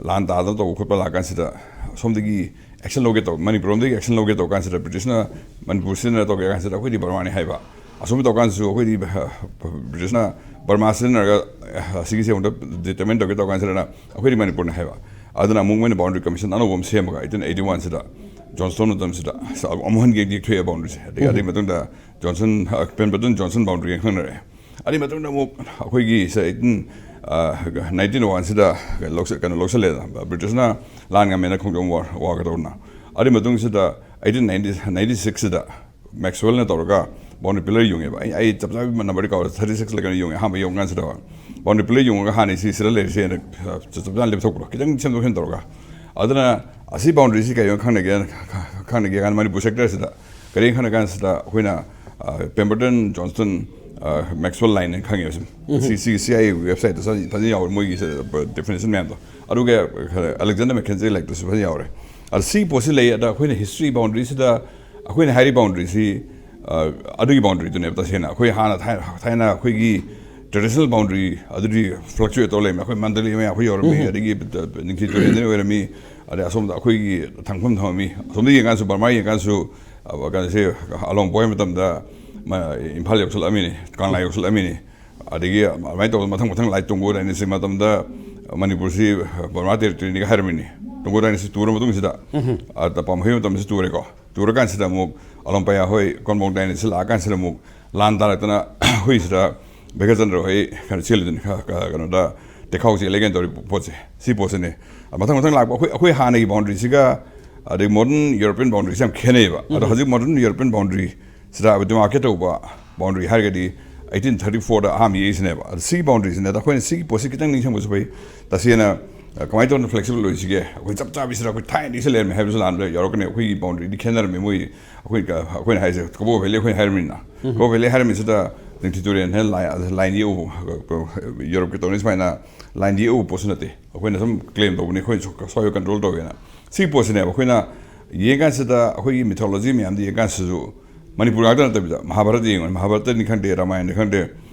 ꯂꯥꯟ ꯇꯥꯗꯅ ꯇꯧꯕ ꯈꯣꯠꯄ ꯂꯥꯛꯀꯥꯟꯁꯤꯗ, ꯁꯣꯝꯗꯒꯤ ꯑꯦꯛꯁꯟ ꯂꯧꯒꯦ ꯇꯧ, ꯃꯅꯤꯄꯨꯔ ꯂꯣꯝꯗꯒꯤ ꯑꯦꯛꯁꯟ ꯂꯧꯒꯦ ꯇꯧ ꯀꯥꯟꯁꯤꯗ, ꯕ꯭ꯔꯤꯇꯤꯁꯅ ꯃꯅꯤꯄꯨꯔ ꯁꯤꯖꯤꯟꯅꯔ ꯇꯧꯒꯦ ꯀꯥꯟꯁꯤꯗ, ꯑꯩꯈꯣꯏꯗꯤ ꯕꯔꯃꯥꯅꯤ ꯍꯥꯏꯕ꯫ ꯑꯁꯣꯝꯗ ꯇꯧ ꯀꯥꯟꯁꯤꯁꯨ ꯑꯩꯈꯣꯏꯗꯤ, ꯑ, ꯕ꯭ꯔꯤꯇꯤꯁꯅ ꯕꯔꯃꯥ ꯁꯤꯖꯤꯟꯅꯔꯒ, ꯑ, ꯑꯁꯤꯒꯤꯁꯦ ꯑꯃꯨꯛꯇ ꯗꯤꯇꯔꯃꯤꯟ ꯇꯧꯒꯦ ꯇꯧ ꯀꯥꯟꯁꯤꯗꯅ ꯑꯩꯈꯣꯏꯗꯤ ꯃꯅꯤꯄꯨꯔꯅꯤ ꯍꯥꯏꯕ꯫ ꯑꯗꯨꯅ ꯑꯃꯨꯛ ꯃꯣꯏꯅ ꯕꯥꯎꯟꯗꯔꯤ ꯀꯃꯤꯁꯟ ꯑꯅꯧꯕ ꯑꯃ ꯁꯦꯝꯃꯒ, ꯑꯩꯇꯤꯟ ꯑꯩꯇꯤ ꯋꯥꯟꯁꯤꯗ ꯖꯣꯟꯁꯇꯣꯟ ꯃꯇꯝꯁꯤꯗ ꯑꯃꯨꯛ ꯍꯟꯅ ꯌꯦꯛꯊꯣꯛꯑꯦ ꯕꯥꯎꯟꯗꯔꯤꯁꯦ꯫ ꯑꯗꯒꯤ ꯑꯗꯨꯒꯤ ꯃꯇꯨꯡꯗ ꯖꯣꯟꯁꯟ, ꯑ, ꯄꯦꯝꯕꯔꯇꯟ ꯖꯣꯟꯁꯟ ꯕꯥꯎꯟꯗꯔꯤ ꯈꯪꯅꯔꯛꯑꯦ꯫ ꯑꯗꯨꯒꯤ ꯃꯇꯨꯡꯗ ꯑꯃꯨꯛ ꯑꯩꯈꯣꯏꯒꯤ ꯁꯦ ꯑꯩꯇꯤꯟ, ꯑ, ꯅꯥꯏꯟꯇꯤꯟ ꯋꯥꯟꯁꯤꯗ ꯂꯧꯁ-, ꯀꯩꯅꯣ ꯂꯧꯁꯜꯂꯦꯗꯅ, ꯕ꯭ꯔꯤꯇꯤꯁꯅ ꯂꯥꯟ ꯉꯝꯃꯦꯅ ꯈꯣꯡꯖꯣꯝ ꯋꯥꯔ, ꯋꯥꯔꯒ ꯇꯧꯗꯅ꯫ ꯑꯗꯨꯒꯤ ꯃꯇꯨꯡꯁꯤꯗ ꯑꯩꯇꯤꯟ ꯅꯥꯏꯟꯇꯤ, ꯅꯥꯏꯟꯇꯤ ꯁꯤꯛꯁꯁꯤꯗ ꯃꯦꯛꯁꯋꯦꯜꯅ ꯇꯧꯔꯒ ꯕꯥꯎꯟꯗꯔꯤ ꯄꯤꯂꯔ ꯌꯨꯡꯉꯦꯕ꯫ ꯑꯩ, ꯑꯩ ꯆꯞ ꯆꯥꯕꯤ ꯅꯝꯕꯔꯗꯤ ꯀꯥꯎꯔꯦ, ꯊꯥꯔꯇꯤ ꯁꯤꯛꯁꯂ ꯀꯩꯅꯣ ꯌꯨꯡꯉꯦ ꯑꯍꯥꯟꯕ ꯌꯨꯡꯉ ꯀꯥꯟꯁꯤꯗ꯫ ꯕꯥꯎꯟꯗꯔꯤ ꯄꯤꯂꯔ ꯌꯨꯡꯉꯒ ꯍꯥꯟꯅ ꯁꯤ ꯁꯤꯗ ꯂꯩꯔꯤꯁꯦꯅ, ꯑ, ꯆꯞ ꯆꯥꯅ ꯂꯦꯞꯊꯣꯛꯄꯗꯣ, ꯈꯤꯇꯪ ꯁꯦꯝꯗꯣꯛ ꯁꯦꯝ ꯇꯧꯔꯒ꯫ ꯑꯗꯨꯅ ꯑꯁꯤ ꯕꯥꯎꯟꯗꯔꯤꯁꯤ ꯀꯩꯅꯣ ꯈꯪꯅꯒꯦ, ꯈꯪꯅꯒꯦ ꯀꯥꯟꯗ ꯃꯅꯤꯄꯨꯔ ꯁꯦꯛꯇꯔꯁꯤꯗ ꯀꯔꯤ ꯈꯪꯅ ꯀꯥꯟꯁꯤꯗ ꯑꯩꯈꯣꯏꯅ, ꯑ, ꯄꯦꯝꯕꯔꯇꯟ ꯖꯣꯟꯁꯇꯟ, ꯑ, ꯃꯦꯛꯁꯋꯦꯜ ꯂꯥꯏꯟ ꯍꯥꯏꯅ ꯈꯪꯉꯦꯕ ꯁꯤꯝ꯫ ꯁꯤ, ꯁꯤ, ꯁꯤ ꯑꯥꯏ ꯑꯦ ꯋꯦꯕꯁꯥꯏꯠꯇ ꯐꯖꯅ, ꯐꯖꯅ ꯌꯥꯎꯔꯦ, ꯃꯣꯏꯒꯤ ꯗꯦꯐꯤꯅꯦꯁꯟ ꯃꯌꯥꯝꯗꯣ꯫ ꯑꯗꯨꯒ ꯑꯂꯦꯛꯖꯥꯟꯗꯔ ꯃꯦꯀꯦꯟꯖꯤ ꯂꯥꯏꯔꯤꯛꯇꯁꯨ ꯐꯖꯅ ꯌꯥꯎꯔꯦ꯫ ꯑꯗ ꯁꯤ ꯄꯣꯠꯁꯤ ꯂꯩ꯫ ꯑꯗ ꯑꯩꯈꯣꯏꯅ ꯍꯤꯁꯇ꯭ꯔꯤ ꯕꯥꯎꯟꯗꯔꯤꯁꯤꯗ ꯑꯩꯈꯣꯏꯅ ꯍꯥꯏꯔꯤ ꯕꯥꯎꯟꯗꯔꯤꯁꯤ, ꯑ, ꯑꯗꯨꯒꯤ ꯕꯥꯎꯟꯗꯔꯤꯗꯨꯅꯦꯕ ꯇꯁꯦꯡꯅ꯫ ꯑꯩꯈꯣꯏ ꯍꯥꯟꯅ ꯊꯥꯏ-, ꯊꯥꯏꯅ ꯑꯩꯈꯣꯏꯒꯤ ꯇ꯭ꯔꯦꯗꯤꯁꯅꯦꯜ ꯕꯥꯎꯟꯗꯔꯤ ꯑꯗꯨꯗꯤ ꯐ꯭ꯂꯛꯆꯨꯌꯦꯠ ꯇꯧꯔ ꯂꯩꯔꯝꯃꯦ꯫ ꯑꯩꯈꯣꯏ ꯃꯟꯗꯂꯤ ꯃꯌꯥ ꯑꯩꯈꯣꯏ ꯌꯧꯔꯝꯃꯤ, ꯑꯗꯒꯤ ꯅꯤꯡꯊꯤ ꯇꯨꯔꯦꯜꯗꯩ ꯑꯣꯏꯔꯝꯃꯤ, ꯑꯗꯩ ꯑꯁꯣꯝꯗ ꯑꯩꯈꯣꯏꯒꯤ ꯊꯥꯡꯐꯝ ꯊꯝꯃꯝꯃꯤ꯫ ꯑꯁꯣꯝꯗ ꯌꯦꯡꯀꯥꯟꯗꯁꯨ, ꯕꯔꯃꯥ ꯌꯦꯡꯀꯥꯟꯗꯁꯨ, ꯑ, ꯀꯩꯅꯣꯁꯦ, ꯑꯂꯣꯡ ꯄꯣꯛꯄ ꯃꯇꯝꯗ ꯃ-, ꯏꯝꯐꯥꯜ ꯌꯧꯁꯜꯂꯛꯑꯝꯃꯤꯅꯤ, ꯀꯪꯂꯥ ꯌꯧꯁꯜꯂꯛꯑꯝꯃꯤꯅꯤ꯫ ꯑꯗꯒꯤ ꯑꯗꯨꯃꯥꯏꯅ ꯇꯧꯗꯅ ꯃꯊꯪ ꯃꯊꯪ ꯂꯥꯛꯑꯦ꯫ ꯇꯨꯡꯒꯣ ꯗꯥꯏꯅꯦꯁꯇꯤ ꯃꯇꯝꯗ ꯃꯅꯤꯄꯨꯔꯁꯤ ꯕꯔꯃꯥ ꯇꯦꯔꯤꯇꯣꯔꯤꯅꯤꯒ ꯍꯥꯏꯔꯝꯃꯤꯅꯤ꯫ ꯇꯨꯡꯒꯣ ꯗꯥꯏꯅꯦꯁꯇꯤ ꯇꯨꯔ ꯃꯇꯨꯡꯁꯤꯗ, ꯑ, ꯄꯥꯝꯍꯩ ꯃꯇꯝꯁꯤ ꯇꯨꯔꯦꯀꯣ꯫ ꯇꯨꯔꯀꯥꯟꯁꯤꯗ ꯑꯃꯨꯛ ꯑꯂꯣꯝꯄꯥꯌꯥ ꯍꯣꯏ, ꯀꯣꯟꯕꯣꯡ ꯗꯥꯏꯅꯦꯁꯇꯤ ꯂꯥꯛꯑꯀꯥꯟꯁꯤꯗ ꯑꯃꯨꯛ ꯂꯥꯟ ꯇꯥꯔꯛꯇꯅ ꯑꯩꯈꯣꯏꯁꯤꯗ ꯚꯦꯀꯆꯟꯗ꯭ꯔ ꯍꯣꯏ ꯀꯩꯅꯣ ꯆꯦꯜꯂꯤꯗꯨꯅꯤ, ꯀ-, ꯀ-, ꯀꯩꯅꯣꯗ ꯇꯦꯈꯥꯎ ꯆꯦꯜꯂꯦ ꯀꯩꯅꯣ ꯇꯧꯔꯤ ꯄꯣꯠꯁꯦ, ꯁꯤ ꯄꯣꯠꯁꯤꯅꯦ꯫ ꯃꯊꯪ ꯃꯊꯪ ꯂꯥꯛꯄ ꯑꯩꯈꯣꯏ, ꯑꯩꯈꯣꯏ ꯍꯥꯟꯅꯒꯤ ꯕꯥꯎꯟꯗꯔꯤꯁꯤꯒ ꯑꯗꯩ ꯃꯣꯗꯔꯟ ꯌꯨꯔꯣꯄꯤꯌꯟ ꯕꯥꯎꯟꯗꯔꯤꯁꯦ ꯌꯥꯝ ꯈꯦꯠꯅꯩꯌꯦꯕ꯫ ꯑꯗꯣ ꯍꯧꯖꯤꯛ ꯃꯣꯗꯔꯟ ꯌꯨꯔꯣꯄꯤꯌꯟ ꯕꯥꯎꯟꯗꯔꯤ ꯁꯤꯗ ꯗꯤꯃꯥꯔꯀꯦꯠ ꯇꯧꯕ ꯕꯥꯎꯟꯗꯔꯤ ꯍꯥꯏꯔꯒꯗꯤ ꯑꯩꯇꯤꯟ ꯊꯥꯔꯇꯤ ꯐꯣꯔꯗ ꯑꯍꯥꯟꯕ ꯌꯦꯛꯏꯁꯤꯅꯦꯕ꯫ ꯑꯗꯣ ꯁꯤꯒꯤ ꯕꯥꯎꯟꯗꯔꯤꯁꯤꯅ ꯑꯩꯈꯣꯏꯅ ꯁꯤꯒꯤ ꯄꯣꯠꯁꯤ ꯈꯤꯇꯪ ꯅꯤꯡꯁꯤꯡꯕꯁꯨ ꯐꯩ꯫ ꯇꯁꯦꯡꯅ ꯀꯃꯥꯏꯅ ꯇꯧꯅ ꯐ꯭ꯂꯦꯛꯁꯤꯕꯜ ꯑꯣꯏꯁꯤꯒꯦ? ꯑꯩꯈꯣꯏ ꯆꯞ ꯆꯥꯕꯤꯁꯤꯗ ꯑꯩꯈꯣꯏ ꯊꯥꯏꯅꯗꯒꯤ ꯁꯤ ꯂꯩꯔꯝꯃꯦ ꯍꯥꯏꯕꯁꯨ ꯂꯥꯟꯕ ꯌꯥꯎꯔꯛꯀꯅꯤ꯫ ꯑꯩꯈꯣꯏꯒꯤ ꯕꯥꯎꯟꯗ꯭ꯔꯤꯗꯤ ꯈꯦꯠꯅꯔꯝꯃꯤ꯫ ꯃꯣꯏ ꯑꯩꯈꯣꯏ ꯑꯩꯈꯣꯏꯅ ꯍꯥꯏꯁꯦ ꯀꯕꯣ ꯚꯦꯂꯤ ꯑꯩꯈꯣꯏꯅ ꯍꯥꯏꯔꯝꯃꯤꯅ, ꯀꯕꯣ ꯚꯦꯂꯤ ꯍꯥꯏꯔꯝꯃꯤꯁꯤꯗ ꯅꯤꯡꯊꯤ ꯇꯨꯔꯦꯜ ꯍꯥꯏꯅ ꯂꯥꯏꯟ ꯌꯦꯛꯎꯕ, ꯌꯨꯔꯣꯞꯀꯤ ꯇꯧꯅꯤ ꯁꯨꯃꯥꯏꯅ ꯂꯥꯏꯟ ꯌꯦꯛꯎꯕ ꯄꯣꯠꯁꯨ ꯅꯠꯇꯦ꯫ ꯑꯩꯈꯣꯏꯅ ꯁꯨꯝ ꯀ꯭ꯂꯦꯝ ꯇꯧꯕꯅꯤ, ꯑꯩꯈꯣꯏ ꯁ꯭ꯋꯥꯏ ꯀꯟꯇ꯭ꯔꯣꯜ ꯇꯧꯋꯦꯅ꯫ ꯁꯤꯒꯤ ꯄꯣꯠꯁꯤꯅꯦꯕ ꯑꯩꯈꯣꯏꯅ ꯌꯦꯡꯀꯥꯟꯁꯤꯗ ꯑꯩꯈꯣꯏꯒꯤ ꯃꯤꯊꯣꯂꯣꯖꯤ ꯃꯌꯥꯝꯗ ꯌꯦꯡꯀꯥꯟꯁꯤꯁꯨ ꯃꯅꯤꯄꯨꯔ ꯉꯥꯛꯇ ꯅꯠꯇꯕꯤꯗ ꯃꯍꯥꯚꯥꯔꯠꯇ ꯌꯦꯡꯉꯣ, ꯃꯍꯥꯚꯥꯔꯠꯇꯅꯤ ꯈꯪꯗꯦ, ꯔꯥꯃꯥꯌꯟꯅꯤ ꯈꯪꯗꯦ,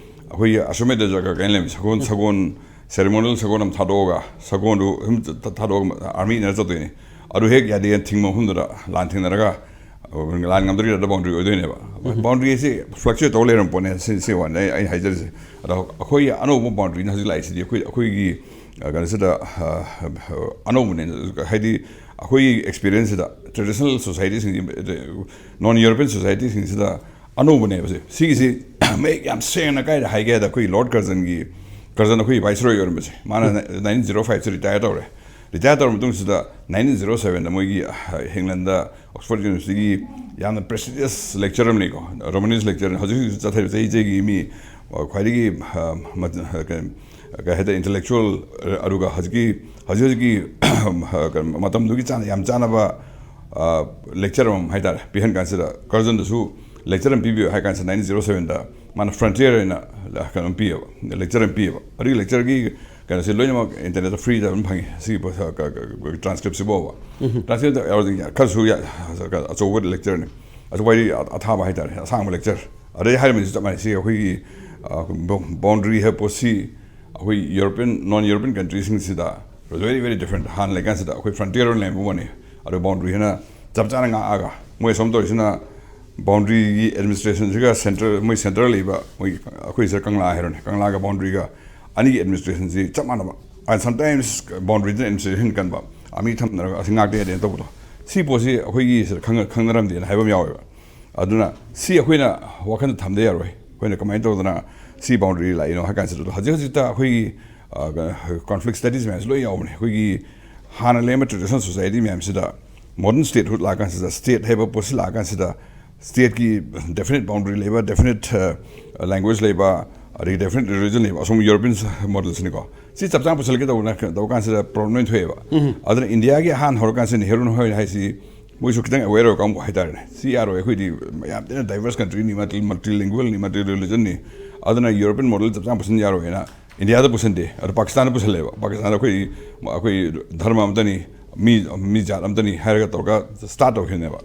ꯑꯩꯈꯣꯏꯒꯤ ꯑꯁ꯭ꯋꯃꯦꯙ ꯌꯥꯒ ꯀꯥꯏꯅ ꯂꯩꯕ ꯁꯒꯣꯜ, ꯁꯒꯣꯜ ꯁꯦꯔꯤꯃꯣꯅꯤꯌꯦꯜ ꯁꯒꯣꯜ ꯑꯃ ꯊꯥꯗꯣꯛꯑꯒ ꯁꯒꯣꯜꯗꯨ ꯁꯨꯝ ꯊꯥꯗꯣꯛꯑꯒ ꯑꯥꯔꯃꯤ ꯏꯟꯅꯔ ꯆꯠꯇꯣꯏꯅꯤ꯫ ꯑꯗꯨ ꯍꯦꯛ ꯌꯥꯗꯦ ꯊꯤꯡꯕ ꯃꯐꯝꯗꯨꯗ ꯂꯥꯟ ꯊꯦꯡꯅꯔꯒ ꯂꯥꯟ ꯉꯝꯗ꯭ꯔꯤꯉꯩꯗ ꯕꯥꯎꯟꯗ꯭ꯔꯤ ꯑꯣꯏꯗꯣꯏꯅꯦꯕ꯫ ꯕꯥꯎꯟꯗ꯭ꯔꯤ ꯑꯁꯤ ꯐ꯭ꯂꯛꯆꯨꯌꯦꯠ ꯇꯧ ꯂꯩꯔꯝꯕ ꯄꯣꯠꯅꯦ꯫ ꯁꯤ ꯁꯤ ꯋꯥꯅꯤ ꯑꯩ ꯑꯩ ꯍꯥꯏꯖꯔꯤꯁꯦ꯫ ꯑꯗꯣ ꯑꯩꯈꯣꯏꯒꯤ ꯑꯅꯧꯕ ꯕꯥꯎꯟꯗ꯭ꯔꯤꯅ ꯍꯧꯖꯤꯛ ꯂꯥꯛꯏꯁꯤꯗꯤ ꯑꯩꯈꯣꯏ ꯑꯩꯈꯣꯏꯒꯤ ꯑ, ꯀꯩꯅꯣꯁꯤꯗ ꯑ, ꯑꯅꯧꯕꯅꯦ꯫ ꯍꯥꯏꯗꯤ ꯑꯩꯈꯣꯏꯒꯤ ꯑꯦꯛꯁꯄꯤꯔꯤꯌꯦꯟꯁꯁꯤꯗ ꯇ꯭ꯔꯦꯗꯤꯁꯅꯦꯜ ꯁꯣꯁꯥꯏꯇꯤꯁꯤꯡ, ꯅꯣꯟ ꯌꯨꯔꯣꯄꯤꯌꯟ ꯁꯣꯁꯥꯏꯇꯤꯁꯤꯡꯁꯤꯗ ꯑꯅꯧꯕꯅꯦꯕ ꯁꯤ꯫ ꯁꯤꯒꯤꯁꯤ ꯃꯌꯦꯛ ꯌꯥꯝ ꯁꯦꯡꯅ ꯀꯥꯏꯗ ꯍꯥꯏꯒꯦ ꯍꯥꯏꯗ ꯑꯩꯈꯣꯏꯒꯤ ꯂꯣꯔꯗ ꯀꯔꯖꯟꯒꯤ, ꯀꯔꯖꯟ ꯑꯩꯈꯣꯏꯒꯤ ꯚꯥꯏꯁꯔꯣꯏ ꯑꯣꯏꯔꯝꯕꯁꯦ, ꯃꯥꯅ ꯅꯥꯏꯟꯇꯤꯟ ꯖꯤꯔꯣ ꯐꯥꯏꯚꯁꯦ ꯔꯤꯇꯥꯌꯔ ꯇꯧꯔꯦ꯫ ꯔꯤꯇꯥꯌꯔ ꯇꯧꯔ ꯃꯇꯨꯡꯁꯤꯗ ꯅꯥꯏꯟꯇꯤꯟ ꯖꯤꯔꯣ ꯁꯕꯦꯟꯗ ꯃꯣꯏꯒꯤ ꯑ, ꯏꯪꯂꯦꯟꯗ ꯑꯣꯛꯁꯐꯣꯔꯗ ꯌꯨꯅꯤꯚꯔꯁꯤꯇꯤꯒꯤ ꯌꯥꯝꯅ ꯄ꯭ꯔꯦꯁꯇꯤꯖꯤꯌꯁ ꯂꯦꯛꯆꯔ ꯑꯃꯅꯤꯀꯣ, ꯔꯣꯃꯅꯤꯁ ꯂꯦꯛꯆꯔ꯫ ꯍꯧꯖꯤꯛ ꯍꯧꯖꯤꯛ ꯆꯠꯊꯔꯤꯕ ꯆꯍꯤ ꯆꯍꯤꯒꯤ ꯃꯤ ꯑ, ꯈ꯭ꯋꯥꯏꯗꯒꯤ ꯑ, ꯃ-, ꯑ, ꯀꯩ ꯀꯩ ꯍꯥꯏꯇꯥꯔꯦ, ꯏꯟꯇꯦꯂꯦꯛꯆꯨꯋꯦꯜ, ꯑꯗꯨꯒ ꯍꯧꯖꯤꯛꯀꯤ ꯍꯧꯖꯤꯛ ꯍꯧꯖꯤꯛꯀꯤ ꯀꯩꯅꯣ, ꯃꯇꯝꯗꯨꯒꯤ ꯆꯥꯅ ꯌꯥꯝ ꯆꯥꯅꯕ ꯂꯦꯛꯆꯔ ꯑꯃ ꯍꯥꯏꯇꯥꯔꯦ ꯄꯤꯍꯟ ꯀꯥꯟꯁꯤꯗ, ꯀꯔꯖꯟꯗꯁꯨ ꯂꯦꯛꯆꯔ ꯑꯃ ꯄꯤꯕꯤꯌꯨ ꯍꯥꯏ ꯀꯥꯟꯁꯤꯗ ꯅꯥꯏꯟꯇꯤꯟ ꯖꯤꯔꯣ ꯁꯕꯦꯟꯗ ꯃꯥꯅ ꯐ꯭ꯔꯟꯇꯤꯌꯔ ꯍꯥꯏꯅ ꯀꯩꯅꯣ ꯑꯃ ꯄꯤꯌꯦꯕ, ꯂꯦꯛꯆꯔ ꯑꯃ ꯄꯤꯌꯦꯕ꯫ ꯑꯗꯨꯒꯤ ꯂꯦꯛꯆꯔꯒꯤ ꯀꯩꯅꯣꯁꯦ ꯂꯣꯏꯅꯃꯛ ꯏꯟꯇꯔꯅꯦꯠꯇ ꯐ꯭ꯔꯤꯗ ꯑꯗꯨꯝ ꯐꯪꯉꯤ꯫ ꯁꯤꯒꯤ ꯇ꯭ꯔꯥꯟꯁꯀ꯭ꯔꯤꯞꯁꯤꯐꯥꯎꯕ, ꯇ꯭ꯔꯥꯟꯁꯀ꯭ꯔꯤꯞꯁꯤ ꯌꯥꯎꯔꯗꯤ ꯈꯔꯁꯨ ꯌꯥ-, ꯑꯆꯧꯕ ꯂꯦꯛꯆꯔꯅꯤ꯫ ꯑꯆꯧꯕ ꯍꯥꯏꯗꯤ ꯑꯊꯥꯕ ꯍꯥꯏꯇꯥꯔꯦ, ꯑꯁꯥꯡꯕ ꯂꯦꯛꯆꯔ꯫ ꯑꯗꯩ ꯍꯥꯏꯔꯝꯃꯤꯁꯨ ꯆꯞ ꯃꯥꯟꯅꯩ꯫ ꯁꯤ ꯑꯩꯈꯣꯏꯒꯤ ꯕꯥꯎꯟꯗ꯭ꯔꯤ ꯍꯥꯏꯕ ꯄꯣꯠꯁꯤ ꯑꯩꯈꯣꯏ ꯌꯨꯔꯣꯄꯤꯌꯟ, ꯅꯣꯟ ꯌꯨꯔꯣꯄꯤꯌꯟ ꯀꯟꯇ꯭ꯔꯤꯁꯤꯡꯁꯤꯗ very very different꯫ ꯍꯥꯟꯅ ꯂꯩꯀꯥꯟꯁꯤꯗ ꯑꯩꯈꯣꯏ ꯐ꯭ꯔꯟꯇꯤꯌꯔ ꯑꯣꯏꯅ ꯂꯩꯔꯝꯕ ꯋꯥꯅꯤ꯫ ꯑꯗꯣ ꯕꯥꯎꯟꯗ꯭ꯔꯤ ꯍꯥꯏꯅ ꯆꯞ ꯆꯥꯅ ꯉꯥꯛꯑꯒ ꯃꯣꯏ ꯑꯁꯣꯝ ꯇꯧꯔꯤꯁꯤꯅ ꯕꯥꯎꯟꯗ꯭ꯔꯤꯒꯤ ꯑꯦꯗꯃꯤꯅꯤꯁꯇ꯭ꯔꯦꯁꯟꯁꯤꯒ ꯁꯦꯟꯇꯔ, ꯃꯣꯏ ꯁꯦꯟꯇꯔ ꯂꯩꯕ, ꯃꯣꯏ ꯑꯩꯈꯣꯏ ꯁꯤꯗ ꯀꯪꯂꯥ ꯍꯥꯏꯔꯣꯅꯦ, ꯀꯪꯂꯥꯒ ꯕꯥꯎꯟꯗ꯭ꯔꯤꯒ ꯑꯅꯤꯒꯤ ꯑꯦꯗꯃꯤꯅꯤꯁꯇ꯭ꯔꯦꯁꯟꯁꯤ ꯆꯞ ꯃꯥꯟꯅꯕ꯫ And sometimes ꯕꯥꯎꯟꯗ꯭ꯔꯤꯗꯨꯅ ꯑꯦꯗꯃꯤꯅꯤꯁꯇ꯭ꯔꯦꯁꯟ ꯀꯟꯕ, ꯑꯥꯔꯃꯤ ꯊꯝꯅꯔꯒ ꯑꯁꯤ ꯉꯥꯛꯇ ꯌꯥꯗꯦꯅ ꯇꯧꯕꯗꯣ꯫ ꯁꯤ ꯄꯣꯠꯁꯤ ꯑꯩꯈꯣꯏꯒꯤ ꯁꯤꯗ ꯈꯪꯅ-, ꯈꯪꯅꯔꯝꯗꯦꯅ ꯍꯥꯏꯕ ꯑꯃ ꯌꯥꯎꯋꯦꯕ꯫ ꯑꯗꯨꯅ ꯁꯤ ꯑꯩꯈꯣꯏꯅ ꯋꯥꯈꯜꯗ ꯊꯝꯗ ꯌꯥꯔꯣꯏ꯫ ꯑꯩꯈꯣꯏꯅ ꯀꯃꯥꯏꯅ ꯇꯧꯗꯅ ꯁꯤ ꯕꯥꯎꯟꯗ꯭ꯔꯤ ꯂꯥꯛꯏꯅꯣ ꯍꯥꯏ ꯀꯥꯟꯁꯤꯗ, ꯍꯧꯖꯤꯛ ꯍꯧꯖꯤꯛꯇ ꯑꯩꯈꯣꯏꯒꯤ, ꯑ, ꯀ-, ꯀꯣꯟꯐ꯭ꯂꯤꯛ ꯁ꯭ꯇꯗꯤꯁ ꯃꯌꯥꯝꯁꯤ ꯂꯣꯏ ꯌꯥꯎꯕꯅꯦ꯫ ꯑꯩꯈꯣꯏꯒꯤ ꯍꯥꯟꯅ ꯂꯩꯔꯝꯕ ꯇ꯭ꯔꯦꯗꯤꯁꯅꯦꯜ ꯁꯣꯁꯥꯏꯇꯤ ꯃꯌꯥꯝꯁꯤꯗ ꯃꯣꯗꯔꯟ ꯁ꯭ꯇꯦꯠꯍꯨꯗ ꯂꯥꯛꯑꯀꯥꯟꯁꯤꯗ, ꯁ꯭ꯇꯦꯠ ꯍꯥꯏꯕ ꯄꯣꯠꯁꯤ ꯂꯥꯛꯑꯀꯥꯟꯁꯤꯗ, ꯁ꯭ꯇꯦꯠꯀꯤ ꯗꯦꯐꯤꯅꯤꯠ ꯕꯥꯎꯟꯗ꯭ꯔꯤ ꯂꯩꯕ, ꯗꯦꯐꯤꯅꯤꯠ, ꯑ, ꯂꯦꯡꯒ꯭ꯋꯦꯖ ꯂꯩꯕ, ꯑꯗꯒꯤ ꯗꯤꯐ꯭ꯔꯦꯟ ꯔꯤꯂꯤꯖꯟ ꯂꯩꯕ, ꯑꯁꯣꯝ ꯌꯨꯔꯣꯄꯤꯌꯟ ꯃꯣꯗꯦꯜꯁꯤꯅꯤꯀꯣ꯫ ꯁꯤ ꯆꯞ ꯆꯥꯅ ꯄꯨꯁꯜꯂꯒꯦ ꯇꯧꯕ ꯇꯧꯕ ꯀꯥꯟꯁꯤꯗ ꯄ꯭ꯔꯣꯕ꯭ꯂꯦꯝ ꯂꯣꯏ ꯊꯣꯛꯑꯦꯕ꯫ ꯑꯗꯨꯅ ꯏꯟꯗꯤꯌꯥꯒꯤ ꯑꯍꯥꯟꯕ ꯍꯧꯔꯀꯥꯟꯁꯤꯗ ꯅꯦꯍꯔꯨ ꯍꯣꯏ ꯍꯥꯏꯁꯤ ꯃꯣꯏꯁꯨ ꯈꯤꯇꯪ ꯑꯦꯋꯦꯌꯔ ꯑꯣꯏꯕ ꯀꯥꯡꯕꯨ ꯍꯥꯏꯇꯥꯔꯦꯅꯦ꯫ ꯁꯤ ꯌꯥꯔꯣꯏ, ꯑꯩꯈꯣꯏꯗꯤ ꯌꯥꯝ ꯊꯤꯅ ꯗꯥꯏꯚꯔꯁ ꯀꯟꯇ꯭ꯔꯤꯅꯤ, ꯃꯜꯇꯤ ꯃꯜꯇꯤ ꯂꯤꯡꯒꯨꯋꯦꯜꯅꯤ, ꯃꯜꯇꯤ ꯔꯤꯂꯤꯖꯟꯅꯤ꯫ ꯑꯗꯨꯅ ꯌꯨꯔꯣꯄꯤꯌꯟ ꯃꯣꯗꯦꯜ ꯆꯞ ꯆꯥꯅ ꯄꯨꯁꯤꯟ ꯌꯥꯔꯣꯏꯅ ꯏꯟꯗꯤꯌꯥꯗ ꯄꯨꯁꯟꯗꯦ꯫ ꯑꯗꯣ ꯄꯥꯀꯤꯁꯇꯥꯟꯗ ꯄꯨꯁꯜꯂꯦꯕ꯫ ꯄꯥꯀꯤꯁꯇꯥꯟꯗ ꯑꯩꯈꯣꯏ ꯑꯩꯈꯣꯏ ꯙꯔꯃ ꯑꯃꯇꯅꯤ, ꯃꯤ ꯃꯤ ꯖꯥꯠ ꯑꯃꯇꯅꯤ ꯍꯥꯏꯔꯒ ꯇꯧꯔꯒ ꯁ꯭ꯇꯥꯔꯠ ꯇꯧꯈꯤꯕꯅꯦꯕ꯫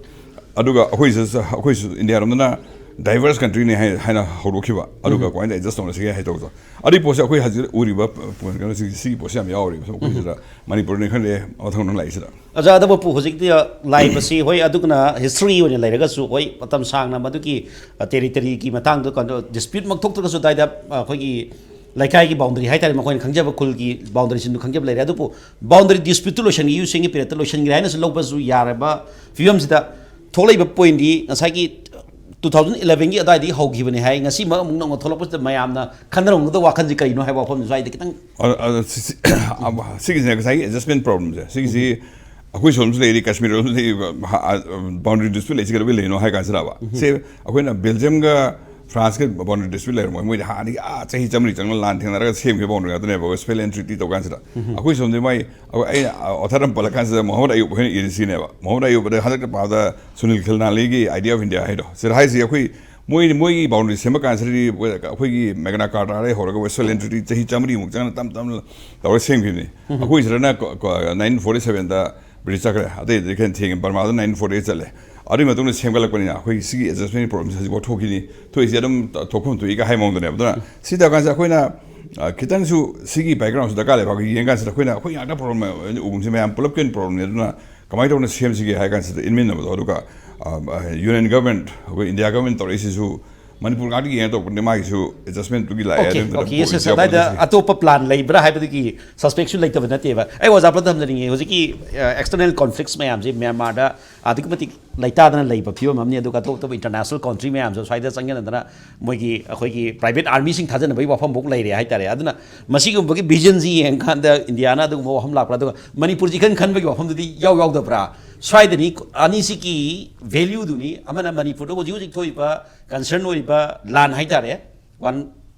ꯑꯗꯨꯒ ꯑꯩꯈꯣꯏꯁꯨ ꯑꯩꯈꯣꯏꯁꯨ ꯏꯟꯗꯤꯌꯥꯔꯣꯝꯗꯅ ꯗꯥꯏꯚꯔꯁ ꯀꯟꯇ꯭ꯔꯤꯅꯤ ꯍꯥꯏ ꯍꯥꯏꯅ ꯍꯧꯗꯣꯛꯈꯤꯕ꯫ ꯑꯗꯨꯒ ꯀꯃꯥꯏꯅ ꯑꯦꯗꯖꯁ ꯇꯧꯅꯁꯤꯒꯦ ꯍꯥꯏ ꯇꯧꯕꯗꯣ꯫ ꯑꯗꯨꯒꯤ ꯄꯣꯠꯁꯦ ꯑꯩꯈꯣꯏ ꯍꯧꯖꯤꯛ ꯎꯔꯤꯕ ꯄꯣ- ꯀꯩꯅꯣꯁꯤꯡ ꯁꯤꯒꯤ ꯄꯣꯠꯁꯦ ꯌꯥꯝ ꯌꯥꯎꯔꯤꯕ ꯑꯩꯈꯣꯏꯁꯤꯗ, ꯃꯅꯤꯄꯨꯔꯅꯤ ꯈꯪꯗꯦ, ꯃꯊꯪ ꯃꯊꯪ ꯂꯥꯛꯏꯁꯤꯗ꯫ ꯑꯣꯖꯥ, ꯑꯗꯨꯕꯨ ꯍꯧꯖꯤꯛꯇꯤ ꯂꯥꯛꯏꯕꯁꯤ, ꯍꯣꯏ, ꯑꯗꯨꯒꯅ ꯍꯤꯁꯇ꯭ꯔꯤ ꯑꯣꯏꯅ ꯂꯩꯔꯒꯁꯨ, ꯍꯣꯏ, ꯃꯇꯝ ꯁꯥꯡꯅ ꯃꯗꯨꯒꯤ, ꯑ, ꯇꯦꯔꯤꯇꯔꯤꯒꯤ ꯃꯇꯥꯡꯗ ꯀꯩꯅꯣ ꯗꯤꯁꯄ꯭ꯌꯨꯠꯃꯛ ꯊꯣꯛꯇ꯭ꯔꯒꯁꯨ, ꯑꯗꯨꯋꯥꯏꯗ, ꯑ, ꯑꯩꯈꯣꯏꯒꯤ ꯂꯩꯀꯥꯏꯒꯤ ꯕꯥꯎꯟꯗꯔꯤ ꯍꯥꯏꯇꯥꯔꯦ, ꯃꯈꯣꯏꯅ ꯈꯪꯖꯕ ꯈꯨꯜꯒꯤ ꯕꯥꯎꯟꯗꯔꯤꯁꯤꯡꯗꯨ ꯈꯪꯖꯕ ꯂꯩꯔꯦ꯫ ꯑꯗꯨꯕꯨ ꯕꯥꯎꯟꯗꯔꯤ ꯗꯤꯁꯄ꯭ꯌꯨꯠꯇꯨ ꯂꯣꯏꯁꯤꯟꯈꯤ, ꯌꯨꯁꯦꯡꯒꯤ ꯄꯤꯔꯤꯌꯠꯇ ꯂꯣꯏꯁꯤꯟꯈ꯭ꯔꯦ ꯍꯥꯏꯅꯁꯨ ꯂꯧꯕꯁꯨ ꯌꯥꯔꯕ ꯐꯤꯕꯝꯁꯤꯗ, ꯊꯣꯛꯂꯛꯏꯕ ꯄꯣꯏꯟꯗꯤ ꯉꯁꯥꯏꯒꯤ two thousand elevenꯒꯤ ꯑꯗꯨꯋꯥꯏꯗꯒꯤ ꯍꯧꯈꯤꯕꯅꯤ ꯍꯥꯏ꯫ ꯉꯁꯤꯃꯛ ꯑꯃꯨꯛ ꯅꯧꯅ ꯊꯣꯛꯂꯛꯄꯁꯤꯗ ꯃꯌꯥꯝꯅ ꯈꯟꯅꯔꯝꯒꯗꯕ ꯋꯥꯈꯜꯁꯤ ꯀꯔꯤꯅꯣ ꯍꯥꯏꯕ ꯋꯥꯐꯝꯗꯨꯁꯨ ꯑꯩꯗꯤ ꯈꯤꯇꯪ ꯑ, ꯑ, ꯁꯤ- ꯁꯤ- ꯑꯃ- ꯁꯤꯒꯤꯁꯤꯅ ꯉꯁꯥꯏꯒꯤ ꯑꯦꯗꯖꯁꯃꯦꯟ ꯄ꯭ꯔꯣꯕ꯭ꯂꯦꯝꯁꯦ, ꯁꯤꯒꯤꯁꯤ ꯑꯩꯈꯣꯏ ꯁꯣꯝꯁꯨ ꯂꯩꯔꯤ, ꯀꯥꯁꯃꯤꯔ ꯂꯣꯝꯁꯨ ꯂꯩꯔꯤꯕ, ꯕꯥꯎꯟꯗꯔꯤ ꯗꯤꯁꯄ꯭ꯌꯨꯠ ꯂꯩꯁꯤ ꯀꯩꯗꯧꯕꯩ ꯂꯩꯔꯤꯅꯣ ꯍꯥꯏ ꯀꯥꯟꯁꯤꯗ꯫ ꯁꯦ, ꯑꯩꯈꯣꯏꯅ ꯕꯦꯜꯖꯤꯌꯝꯒ ꯐ꯭ꯔꯥꯟꯁꯀ ꯕꯥꯎꯟꯗꯔꯤ ꯗꯤꯁꯄ꯭ꯌꯨꯠ ꯂꯩꯔꯝꯃꯣꯏ, ꯃꯣꯏꯗꯤ ꯍꯥꯟꯅꯗꯒꯤ ꯑꯥ ꯆꯍꯤ ꯆꯥꯃꯔꯤ ꯆꯪꯅ ꯂꯥꯟ ꯊꯦꯡꯅꯔꯒ ꯁꯦꯝꯈꯤꯕ ꯕꯥꯎꯟꯗꯔꯤ ꯉꯥꯛꯇꯅꯦꯕ, ꯋꯦꯁꯐꯦꯂꯤꯌꯟ ꯇ꯭ꯔꯤꯇꯤ ꯇꯧ ꯀꯥꯟꯁꯤꯗ꯫ ꯑꯩꯈꯣꯏ ꯁꯣꯝꯗꯤ ꯃꯣꯏ, ꯑꯩꯈꯣꯏ- ꯑꯩꯅ ꯑꯣꯊꯔ ꯑꯃ ꯄꯜꯂ ꯀꯥꯟꯁꯤꯗ ꯃꯣꯍꯝꯃꯗ ꯑꯌꯨꯕ ꯍꯣꯏꯅ ꯏꯔꯤꯁꯤꯅꯦꯕ꯫ ꯃꯣꯍꯝꯃꯗ ꯑꯌꯨꯕꯗ ꯍꯟꯗꯛꯇ ꯄꯥꯕꯗ ꯁꯨꯅꯤꯜ ꯈꯤꯜꯅꯥꯂꯤꯒꯤ ꯑꯥꯏꯗꯤꯌꯥ ꯑꯣꯐ ꯏꯟꯗꯤꯌꯥ ꯍꯥꯏꯗꯣ, ꯁꯤꯗ ꯍꯥꯏꯁꯤ ꯑꯩꯈꯣꯏ ꯃꯣꯏ ꯃꯣꯏꯒꯤ ꯕꯥꯎꯟꯗꯔꯤ ꯁꯦꯝꯕ ꯀꯥꯟꯁꯤꯗꯗꯤ ꯑꯩꯈꯣꯏꯒꯤ ꯃꯦꯒꯅꯥ ꯀꯥꯔꯇꯥꯗꯒꯤ ꯍꯧꯔꯒ ꯋꯦꯁꯐꯦꯂꯤꯌꯟ ꯇ꯭ꯔꯤꯇꯤ ꯆꯍꯤ ꯆꯥꯃꯔꯤꯃꯨꯛ ꯆꯪꯅ ꯇꯞ ꯇꯞꯅ ꯇꯧꯔꯒ ꯁꯦꯝꯈꯤꯕꯅꯤ꯫ ꯑꯩꯈꯣꯏ ꯁꯤꯗꯅ ꯀꯣ- ꯀꯣ- nineteen forty sevenꯗ ꯕ꯭ꯔꯤꯇꯤꯁ ꯆꯠꯈ꯭ꯔꯦ, ꯑꯇꯩ ꯑꯇꯩ ꯈꯔ ꯊꯦꯡꯉꯦ, ꯕꯔꯃꯥꯗ nineteen forty eight ꯆꯠꯂꯦ꯫ ꯑꯗꯨꯒꯤ ꯃꯇꯨꯡꯗ ꯁꯦꯝꯒꯠꯂꯛꯄꯅꯤꯅ ꯑꯩꯈꯣꯏꯒꯤ ꯁꯤꯒꯤ ꯑꯦꯗꯖꯁꯃꯦꯟ ꯄ꯭ꯔꯣꯕ꯭ꯂꯦꯝꯁꯦ ꯍꯧꯖꯤꯛꯐꯥꯎ ꯊꯣꯛꯈꯤꯅꯤ, ꯊꯣꯛꯏꯁꯦ ꯑꯗꯨꯝ ꯊꯣꯛꯐꯝ ꯊꯣꯛꯏꯒ ꯍꯥꯏ ꯃꯑꯣꯡꯗꯅꯦꯕ꯫ ꯑꯗꯨꯅ ꯁꯤ ꯇꯧꯔꯀꯥꯟꯁꯤꯗ ꯑꯩꯈꯣꯏꯅ, ꯑ, ꯈꯤꯇꯪꯁꯨ ꯁꯤꯒꯤ ꯕꯦꯛꯒ꯭ꯔꯥꯎꯟꯁꯤꯗ ꯗꯔꯀꯥꯔ ꯂꯩꯕ, ꯑꯩꯈꯣꯏ ꯌꯦꯡꯀꯥꯟꯁꯤꯗ ꯑꯩꯈꯣꯏꯅ ꯑꯩꯈꯣꯏ ꯉꯥꯛꯇ ꯄ꯭ꯔꯣꯕ꯭ꯂꯦꯝ ꯑꯣꯏꯅ ꯎꯒꯨꯝꯁꯤ, ꯃꯌꯥꯝ ꯄꯨꯂꯞꯀꯤ ꯑꯣꯏꯅ ꯄ꯭ꯔꯣꯕ꯭ꯂꯦꯝꯅꯤ꯫ ꯑꯗꯨꯅ ꯀꯃꯥꯏꯅ ꯇꯧꯅ ꯁꯦꯝꯁꯤꯒꯦ ꯍꯥꯏ ꯀꯥꯟꯁꯤꯗ ꯏꯟꯃꯤꯟꯅꯕꯗꯣ꯫ ꯑꯗꯨꯒ, ꯑ, ꯑ, ꯌꯨꯅꯤꯌꯟ ꯒꯚꯔꯟꯃꯦꯟꯠ, ꯑꯩꯈꯣꯏ ꯏꯟꯗꯤꯌꯥ ꯒꯚꯔꯟꯃꯦꯟꯠ ꯇꯧꯔꯛꯏꯁꯤꯁꯨ ꯃꯅꯤꯄꯨꯔ ꯉꯥꯛꯇ ꯌꯦꯡꯉ ꯇꯧꯔꯛꯄꯅꯦ, ꯃꯥꯒꯤꯁꯨ ꯑꯦꯗꯖꯁꯃꯦꯟꯠꯇꯨꯒꯤ ꯂꯥꯛꯑꯦ꯫ OK, ꯑꯗꯨꯒꯤ ꯃꯇꯝꯗ OK, yes, yes, ꯄꯣꯠꯁꯦ ꯑꯗꯥꯏꯗ ꯌꯥꯎꯔꯛꯄꯅꯤ꯫ ꯑꯇꯣꯞꯄ ꯄ꯭ꯂꯥꯟ ꯂꯩꯕ꯭ꯔꯥ ꯍꯥꯏꯕꯗꯨꯒꯤ ꯁꯁꯄꯦꯛꯁꯨ ꯂꯩꯇꯕ ꯅꯠꯇꯦꯕ꯫ ꯑꯩ ꯑꯣꯖꯥ ꯄ꯭ꯔꯗꯝ ꯊꯝꯖꯅꯤꯡꯉꯤ, ꯍꯧꯖꯤꯛꯀꯤ, ꯑ, ꯑꯦꯛꯁꯇꯔꯅꯦꯜ ꯀꯣꯟꯐ꯭ꯂꯤꯛꯁ ꯃꯌꯥꯝꯁꯦ ꯃ꯭ꯌꯥꯟꯃꯥꯔꯗ ꯑꯗꯨꯛꯀꯤ ꯃꯇꯤꯛ ꯂꯩꯇꯥꯗꯅ ꯂꯩꯕ ꯐꯤꯕꯝ ꯑꯃꯅꯤ꯫ ꯑꯗꯨꯒ ꯑꯇꯣꯞ ꯑꯇꯣꯞꯄ ꯏꯟꯇꯔꯅꯦꯁꯅꯦꯜ ꯀꯟꯇ꯭ꯔꯤ ꯃꯌꯥꯝꯁꯨ ꯁ꯭ꯋꯥꯏꯗ ꯆꯪꯁꯤꯟꯅꯗꯅ ꯃꯣꯏꯒꯤ, ꯑꯩꯈꯣꯏꯒꯤ ꯄ꯭ꯔꯥꯏꯚꯦꯠ ꯑꯥꯔꯃꯤꯁꯤꯡ ꯊꯥꯖꯅꯕꯒꯤ ꯋꯥꯐꯝꯐꯥꯎ ꯂꯩꯔꯦ ꯍꯥꯏꯇꯥꯔꯦ꯫ ꯑꯗꯨꯅ ꯃꯁꯤꯒꯨꯝꯕꯒꯤ ꯚꯤꯖꯟꯁꯤ ꯌꯦꯡꯀꯥꯟꯗ ꯏꯟꯗꯤꯌꯥꯅ ꯑꯗꯨꯒꯨꯝꯕ ꯋꯥꯐꯝ ꯂꯥꯛꯄ꯭ꯔꯥ? ꯑꯗꯨꯒ ꯃꯅꯤꯄꯨꯔꯁꯤ ꯏꯈꯟ ꯈꯟꯕꯒꯤ ꯋꯥꯐꯝꯗꯨꯗꯤ ꯏꯌꯥꯎ ꯌꯥꯎꯗꯕ꯭ꯔꯥ? ꯁ꯭ꯋꯥꯏꯗꯅꯤ ꯑꯅꯤꯁꯤꯒꯤ ꯚꯦꯂ꯭ꯌꯨꯗꯨꯅꯤ, ꯑꯃꯅ ꯃꯅꯤꯄꯨꯔꯗ ꯍꯧꯖꯤꯛ ꯍꯧꯖꯤꯛ ꯊꯣꯛꯏꯕ ꯀꯟꯁꯔꯟ ꯑꯣꯏꯔꯤꯕ ꯂꯥꯟ ꯍꯥꯏꯇꯥꯔꯦ, ꯋꯥꯟ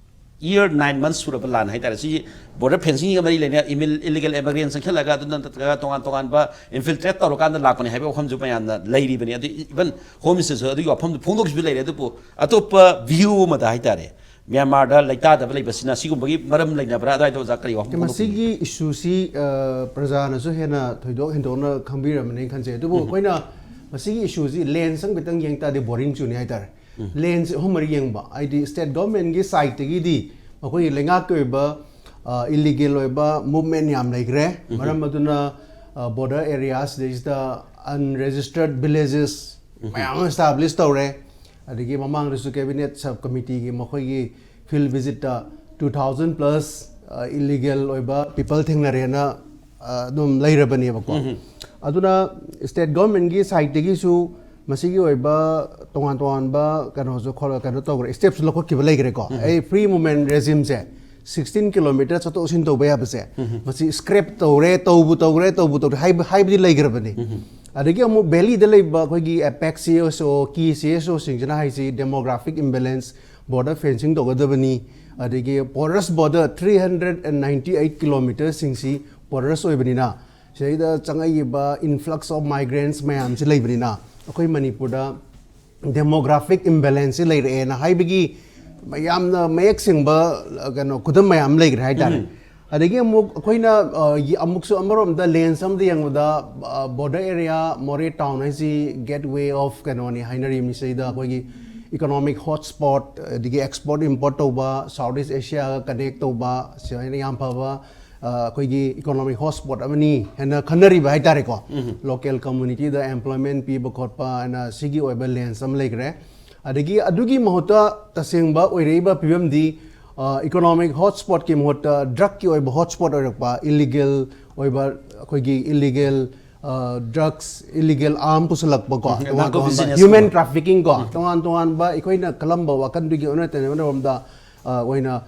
year nine months ꯁꯨꯔꯕ ꯂꯥꯟ ꯍꯥꯏꯇꯥꯔꯦ꯫ ꯁꯤ border fencingꯒ ꯃꯔꯤ ꯂꯩꯅ ꯏꯃꯤꯜ-, ꯏꯂꯤꯒꯦꯜ ꯏꯃꯤꯒ꯭ꯔꯦꯟ ꯆꯪꯁꯤꯜꯂꯒ ꯑꯗꯨ ꯅꯠꯇ꯭ꯔꯒ ꯇꯣꯉꯥꯟ ꯇꯣꯉꯥꯟꯕ ꯏꯟꯐꯤꯜꯇ꯭ꯔꯦꯠ ꯇꯧꯔꯀꯥꯟꯗ ꯂꯥꯛꯄꯅꯤ ꯍꯥꯏꯕ ꯋꯥꯐꯝꯁꯨ ꯃꯌꯥꯝꯅ ꯂꯩꯔꯤꯕꯅꯤ꯫ ꯑꯗꯨ ꯏꯚꯟ ꯍꯣꯝ ꯃꯤꯅꯤꯁꯇꯔꯁꯨ ꯑꯗꯨꯒꯤ ꯋꯥꯐꯝꯗꯨ ꯐꯣꯡꯗꯣꯛꯈꯤꯕꯁꯨ ꯂꯩꯔꯦ꯫ ꯑꯗꯨꯕꯨ ꯑꯇꯣꯞꯄ ꯚ꯭ꯌꯨ ꯑꯃꯗ ꯍꯥꯏꯇꯥꯔꯦ, ꯃ꯭ꯌꯥꯟꯃꯥꯔꯗ ꯂꯩꯇꯥꯗꯕ ꯂꯩꯕꯁꯤꯅ ꯁꯤꯒꯨꯝꯕꯒꯤ ꯃꯔꯝ ꯂꯩꯅꯕ꯭ꯔꯥ? ꯑꯗꯨꯋꯥꯏꯗ ꯑꯣꯖꯥ ꯀꯔꯤ ꯋꯥꯐꯝ ꯐꯣꯡꯗꯣꯛꯄꯤꯒꯦ? ꯃꯁꯤꯒꯤ ꯏꯁꯨꯁꯤ ꯄ꯭ꯔꯖꯥꯅꯁꯨ ꯍꯦꯟꯅ ꯊꯣꯏꯗꯣꯛ ꯍꯦꯟꯗꯣꯛꯅ ꯈꯪꯕꯤꯔꯝꯃꯅꯤ ꯈꯟꯖꯩ꯫ ꯑꯗꯨꯕꯨ ꯑꯩꯈꯣꯏꯅ ꯃꯁꯤꯒꯤ ꯏꯁꯨꯁꯤ ꯂꯦꯟꯁ ꯑꯃ ꯈꯤꯇꯪ ꯌꯦꯡ ꯇꯥꯔꯗꯤ ꯕꯣꯔꯤꯡ ꯆꯨꯅꯤ ꯍꯥꯏꯇꯥꯔꯦ꯫ ꯂꯦꯟꯁ ꯑꯍꯨꯝ ꯃꯔꯤ ꯌꯦꯡꯕ ꯍꯥꯏꯗꯤ ꯁ꯭ꯇꯦꯠ ꯒꯚꯔꯟꯃꯦꯟꯒꯤ ꯁꯥꯏꯠꯇꯒꯤꯗꯤ ꯃꯈꯣꯏꯒꯤ ꯂꯩꯉꯥꯛꯀꯤ ꯑꯣꯏꯕ ꯏꯂꯤꯒꯦꯜ ꯑꯣꯏꯕ ꯃꯨꯞꯃꯦꯟ ꯌꯥꯝ ꯂꯩꯈ꯭ꯔꯦ꯫ ꯃꯔꯝ ꯑꯗꯨꯅ ꯕꯣꯔꯗꯔ ꯑꯦꯔꯤꯌꯥ ꯁꯤꯗꯩꯁꯤꯗ ꯑꯟꯔꯦꯖꯤꯁꯇꯔꯠ ꯚꯤꯂꯦꯖꯦꯁ ꯃꯌꯥꯝ ꯑꯃ ꯑꯦꯁꯇꯥꯕ꯭ꯂꯤꯁ ꯇꯧꯔꯦ꯫ ꯑꯗꯒꯤ ꯃꯃꯥꯡꯗꯁꯨ ꯀꯦꯕꯤꯅꯦꯠ ꯁꯕ ꯀꯃꯤꯇꯤꯒꯤ ꯃꯈꯣꯏꯒꯤ ꯐꯤꯜ ꯚꯤꯖꯤꯠꯇ two thousand plus ꯏꯂꯤꯒꯦꯜ ꯑꯣꯏꯕ ꯄꯤꯄꯜ ꯊꯦꯡꯅꯔꯦꯅ ꯑꯗꯨꯝ ꯂꯩꯔꯕꯅꯦꯕꯀꯣ꯫ ꯑꯗꯨꯅ ꯁ꯭ꯇꯦꯠ ꯒꯚꯔꯟꯃꯦꯟꯒꯤ ꯁꯥꯏꯠꯇꯒꯤꯁꯨ ꯃꯁꯤꯒꯤ ꯑꯣꯏꯕ ꯇꯣꯉꯥꯟ ꯇꯣꯉꯥꯟꯕ ꯀꯩꯅꯣꯁꯨ ꯈꯣ-, ꯀꯩꯅꯣ ꯇꯧꯈ꯭ꯔꯦ, ꯁ꯭ꯇꯦꯞꯁꯨ ꯂꯧꯈꯠꯈꯤꯕ ꯂꯩꯈ꯭ꯔꯦꯀꯣ꯫ ꯑꯩ ꯐ꯭ꯔꯤ ꯃꯨꯞꯃꯦꯟ ꯔꯦꯖꯤꯝꯁꯦ, sixteen kilometre ꯆꯠꯊꯣꯛ ꯆꯠꯁꯤꯟ ꯇꯧꯕ ꯌꯥꯕꯁꯦ, ꯃꯁꯤ ꯁ꯭ꯀ꯭ꯔꯦꯞ ꯇꯧꯔꯦ, ꯇꯧꯕꯨ ꯇꯧꯔꯦ, ꯇꯧꯕꯨ ꯇꯧꯔꯦ ꯍꯥꯏꯕ-, ꯍꯥꯏꯕꯗꯤ ꯂꯩꯈ꯭ꯔꯕꯅꯤ꯫ ꯑꯗꯒꯤ ꯑꯃꯨꯛ ꯚꯦꯂꯤꯗ ꯂꯩꯕ ꯑꯩꯈꯣꯏꯒꯤ ꯑꯦꯄꯦꯛꯁ ꯁꯤ ꯑꯦꯁ ꯑꯣ, ꯀꯤ ꯁꯤ ꯑꯦꯁ ꯑꯣꯁꯤꯡꯁꯤꯅ ꯍꯥꯏꯁꯤ ꯗꯦꯃꯣꯒ꯭ꯔꯥꯐꯤꯛ ꯏꯝꯕꯦꯂꯦꯟꯁ, ꯕꯣꯔꯗꯔ ꯐꯦꯟꯁꯤꯡ ꯇꯧꯒꯗꯕꯅꯤ, ꯑꯗꯒꯤ porous border three hundred and ninety eight kilometreꯁꯤꯡꯁꯤ ꯄꯣꯔꯁ ꯑꯣꯏꯕꯅꯤꯅ, ꯁꯤꯗꯩꯗ ꯆꯪꯉꯛꯏꯕ influx of migrants ꯃꯌꯥꯝꯁꯤ ꯂꯩꯕꯅꯤꯅ, ꯑꯩꯈꯣꯏ ꯃꯅꯤꯄꯨꯔꯗ ꯗꯦꯃꯣꯒ꯭ꯔꯥꯐꯤꯛ ꯏꯝꯕꯦꯂꯦꯟꯁꯁꯤ ꯂꯩꯔꯛꯑꯦꯅ ꯍꯥꯏꯕꯒꯤ ꯌꯥꯝꯅ ꯃꯌꯦꯛ ꯁꯦꯡꯕ, ꯑ, ꯀꯩꯅꯣ, ꯈꯨꯗꯝ ꯃꯌꯥꯝ ꯂꯩꯈ꯭ꯔꯦ ꯍꯥꯏꯇꯥꯔꯦ꯫ ꯑꯗꯒꯤ ꯑꯃꯨꯛ ꯑꯩꯈꯣꯏꯅ, ꯑ, ꯌ-, ꯑꯃꯨꯛꯁꯨ ꯑꯃꯔꯣꯝꯗ ꯂꯦꯟꯁ ꯑꯃꯗ ꯌꯦꯡꯕꯗ, ꯑ, ꯕꯣꯔꯗꯔ ꯑꯦꯔꯤꯌꯥ, ꯃꯣꯔꯦ ꯇꯥꯎꯟ ꯍꯥꯏꯁꯤ ꯒꯦꯠꯋꯦ ꯑꯣꯐ ꯀꯩꯅꯣꯅꯤ ꯍꯥꯏꯅꯔꯤꯕꯅꯤ꯫ ꯁꯤꯗꯩꯗ ꯑꯩꯈꯣꯏꯒꯤ ꯏꯀꯣꯅꯣꯃꯤꯛ ꯍꯣꯠ ꯁ꯭ꯄꯣꯠ, ꯑꯗꯒꯤ ꯑꯦꯛꯁꯄꯣꯔꯠ ꯏꯝꯄꯣꯔꯠ ꯇꯧꯕ, ꯁꯥꯎꯠ ꯏꯁ ꯑꯦꯁꯤꯌꯥꯒ ꯀꯅꯦꯛ ꯇꯧꯕ, ꯁꯨꯃꯥꯏꯅ ꯌꯥꯝ ꯐꯕ, ꯑ, ꯑꯩꯈꯣꯏꯒꯤ ꯏꯀꯣꯅꯣꯃꯤꯛ ꯍꯣꯠ ꯁ꯭ꯄꯣꯠ ꯑꯃꯅꯤ ꯍꯥꯏꯅ ꯈꯟꯅꯔꯤꯕ ꯍꯥꯏꯇꯥꯔꯦꯀꯣ꯫ ꯂꯣꯀꯦꯜ ꯀꯝꯃꯨꯅꯤꯇꯤꯗ ꯑꯦꯝꯄ꯭ꯂꯣꯏꯃꯦꯟ ꯄꯤꯕ ꯈꯣꯠꯄ ꯍꯥꯏꯅ ꯁꯤꯒꯤ ꯑꯣꯏꯕ ꯂꯦꯟꯁ ꯑꯃ ꯂꯩꯈ꯭ꯔꯦ꯫ ꯑꯗꯒꯤ ꯑꯗꯨꯒꯤ ꯃꯍꯨꯠꯇ ꯇꯁꯦꯡꯕ ꯑꯣꯏꯔꯛꯏꯕ ꯐꯤꯕꯝꯗꯤ, ꯑ, ꯏꯀꯣꯅꯣꯃꯤꯛ ꯍꯣꯠ ꯁ꯭ꯄꯣꯠꯀꯤ ꯃꯍꯨꯠꯇ ꯗ꯭ꯔꯒꯀꯤ ꯑꯣꯏꯕ ꯍꯣꯠ ꯁ꯭ꯄꯣꯠ ꯑꯣꯏꯔꯛꯄ, ꯏꯂꯤꯒꯦꯜ ꯑꯣꯏꯕ, ꯑꯩꯈꯣꯏꯒꯤ ꯏꯂꯤꯒꯦꯜ, ꯑ, ꯗ꯭ꯔꯒꯁ, ꯏꯂꯤꯒꯦꯜ ꯑꯥꯔꯝ ꯄꯨꯁꯜꯂꯛꯄꯀꯣ, ꯎꯝ, ꯇꯣꯉꯥꯟ ꯅꯥꯔꯀꯣ ꯇꯣꯉꯥꯟꯕ ꯍ꯭ꯌꯨꯃꯦꯟ ꯍ꯭ꯌꯨꯃꯦꯟ ꯇ꯭ꯔꯥꯐꯤꯀꯤꯡꯀꯣ, ꯇꯣꯉꯥꯟ ꯇꯣꯉꯥꯟꯕ ꯑꯩꯈꯣꯏꯅ ꯀꯜꯂꯝꯕ ꯋꯥꯈꯜꯗꯨꯒꯤ ꯑꯣꯟꯅ ꯇꯩꯅꯕ ꯃꯔꯣꯝꯗ, ꯑ, ꯑꯣꯏꯅ